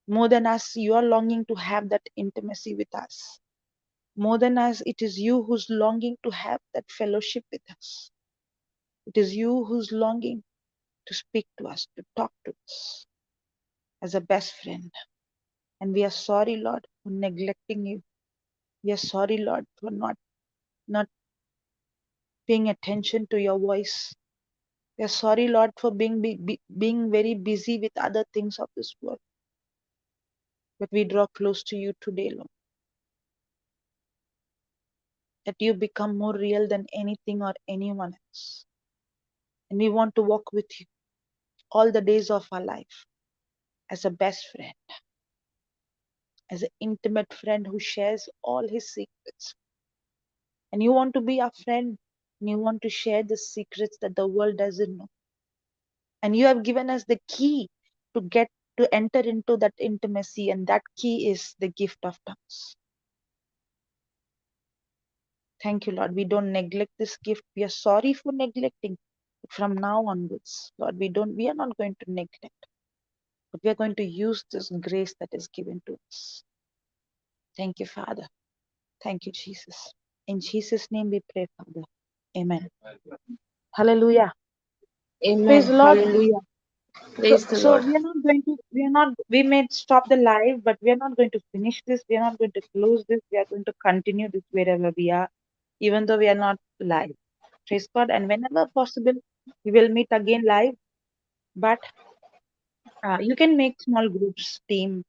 more than us, you are longing to have that intimacy with us. More than us, it is you who's longing to have that fellowship with us. It is you who's longing to speak to us, to talk to us as a best friend. And we are sorry, Lord, for neglecting you. We are sorry, Lord, for not paying attention to your voice. We are sorry, Lord, for being very busy with other things of this world. But we draw close to you today, Lord, that you become more real than anything or anyone else. And we want to walk with you all the days of our life as a best friend, as an intimate friend who shares all his secrets. And you want to be our friend, and you want to share the secrets that the world doesn't know. And you have given us the key to get to enter into that intimacy, and that key is the gift of tongues. Thank you, Lord. We don't neglect this gift. We are sorry for neglecting. From now onwards, Lord, we are not going to neglect, but we are going to use this grace that is given to us. Thank you, Father. Thank you, Jesus. In Jesus' name we pray, Father. Amen. Hallelujah. Amen. Praise the Lord. Hallelujah. Praise the So Lord. we may stop the live, but we are not going to finish this. We are not going to close this. We are going to continue this wherever we are, even though we are not live. Praise God. And whenever possible, we will meet again live. But you can make small groups, team.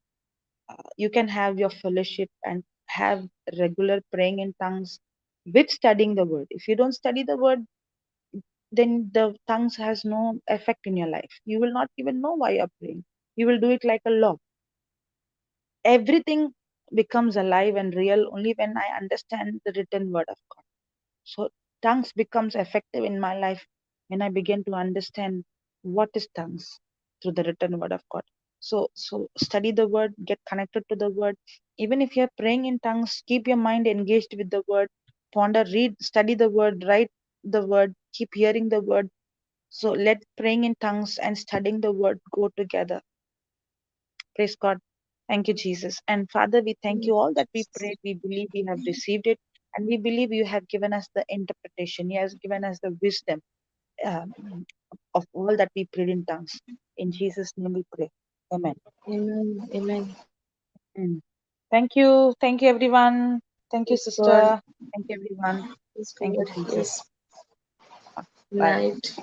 You can have your fellowship and have regular praying in tongues with studying the word. If you don't study the word, then the tongues has no effect in your life. You will not even know why you're praying. You will do it like a law. Everything becomes alive and real only when I understand the written word of God. So tongues becomes effective in my life when I begin to understand what is tongues through the written word of God. So study the word, get connected to the word. Even if you're praying in tongues, keep your mind engaged with the word. Ponder, read, study the word, write the word, keep hearing the word, So let praying in tongues and studying the word go together. Praise God. Thank you, Jesus. And Father, we thank you all that we prayed. We believe we have received it. And we believe you have given us the interpretation. You have given us the wisdom of all that we prayed in tongues. In Jesus' name we pray. Amen. Amen. Amen. Mm. Thank you. Thank you, everyone. Thank you, Praise sister. God. Thank you, everyone. Praise Thank you, God. Jesus. Yes. Bye. Night.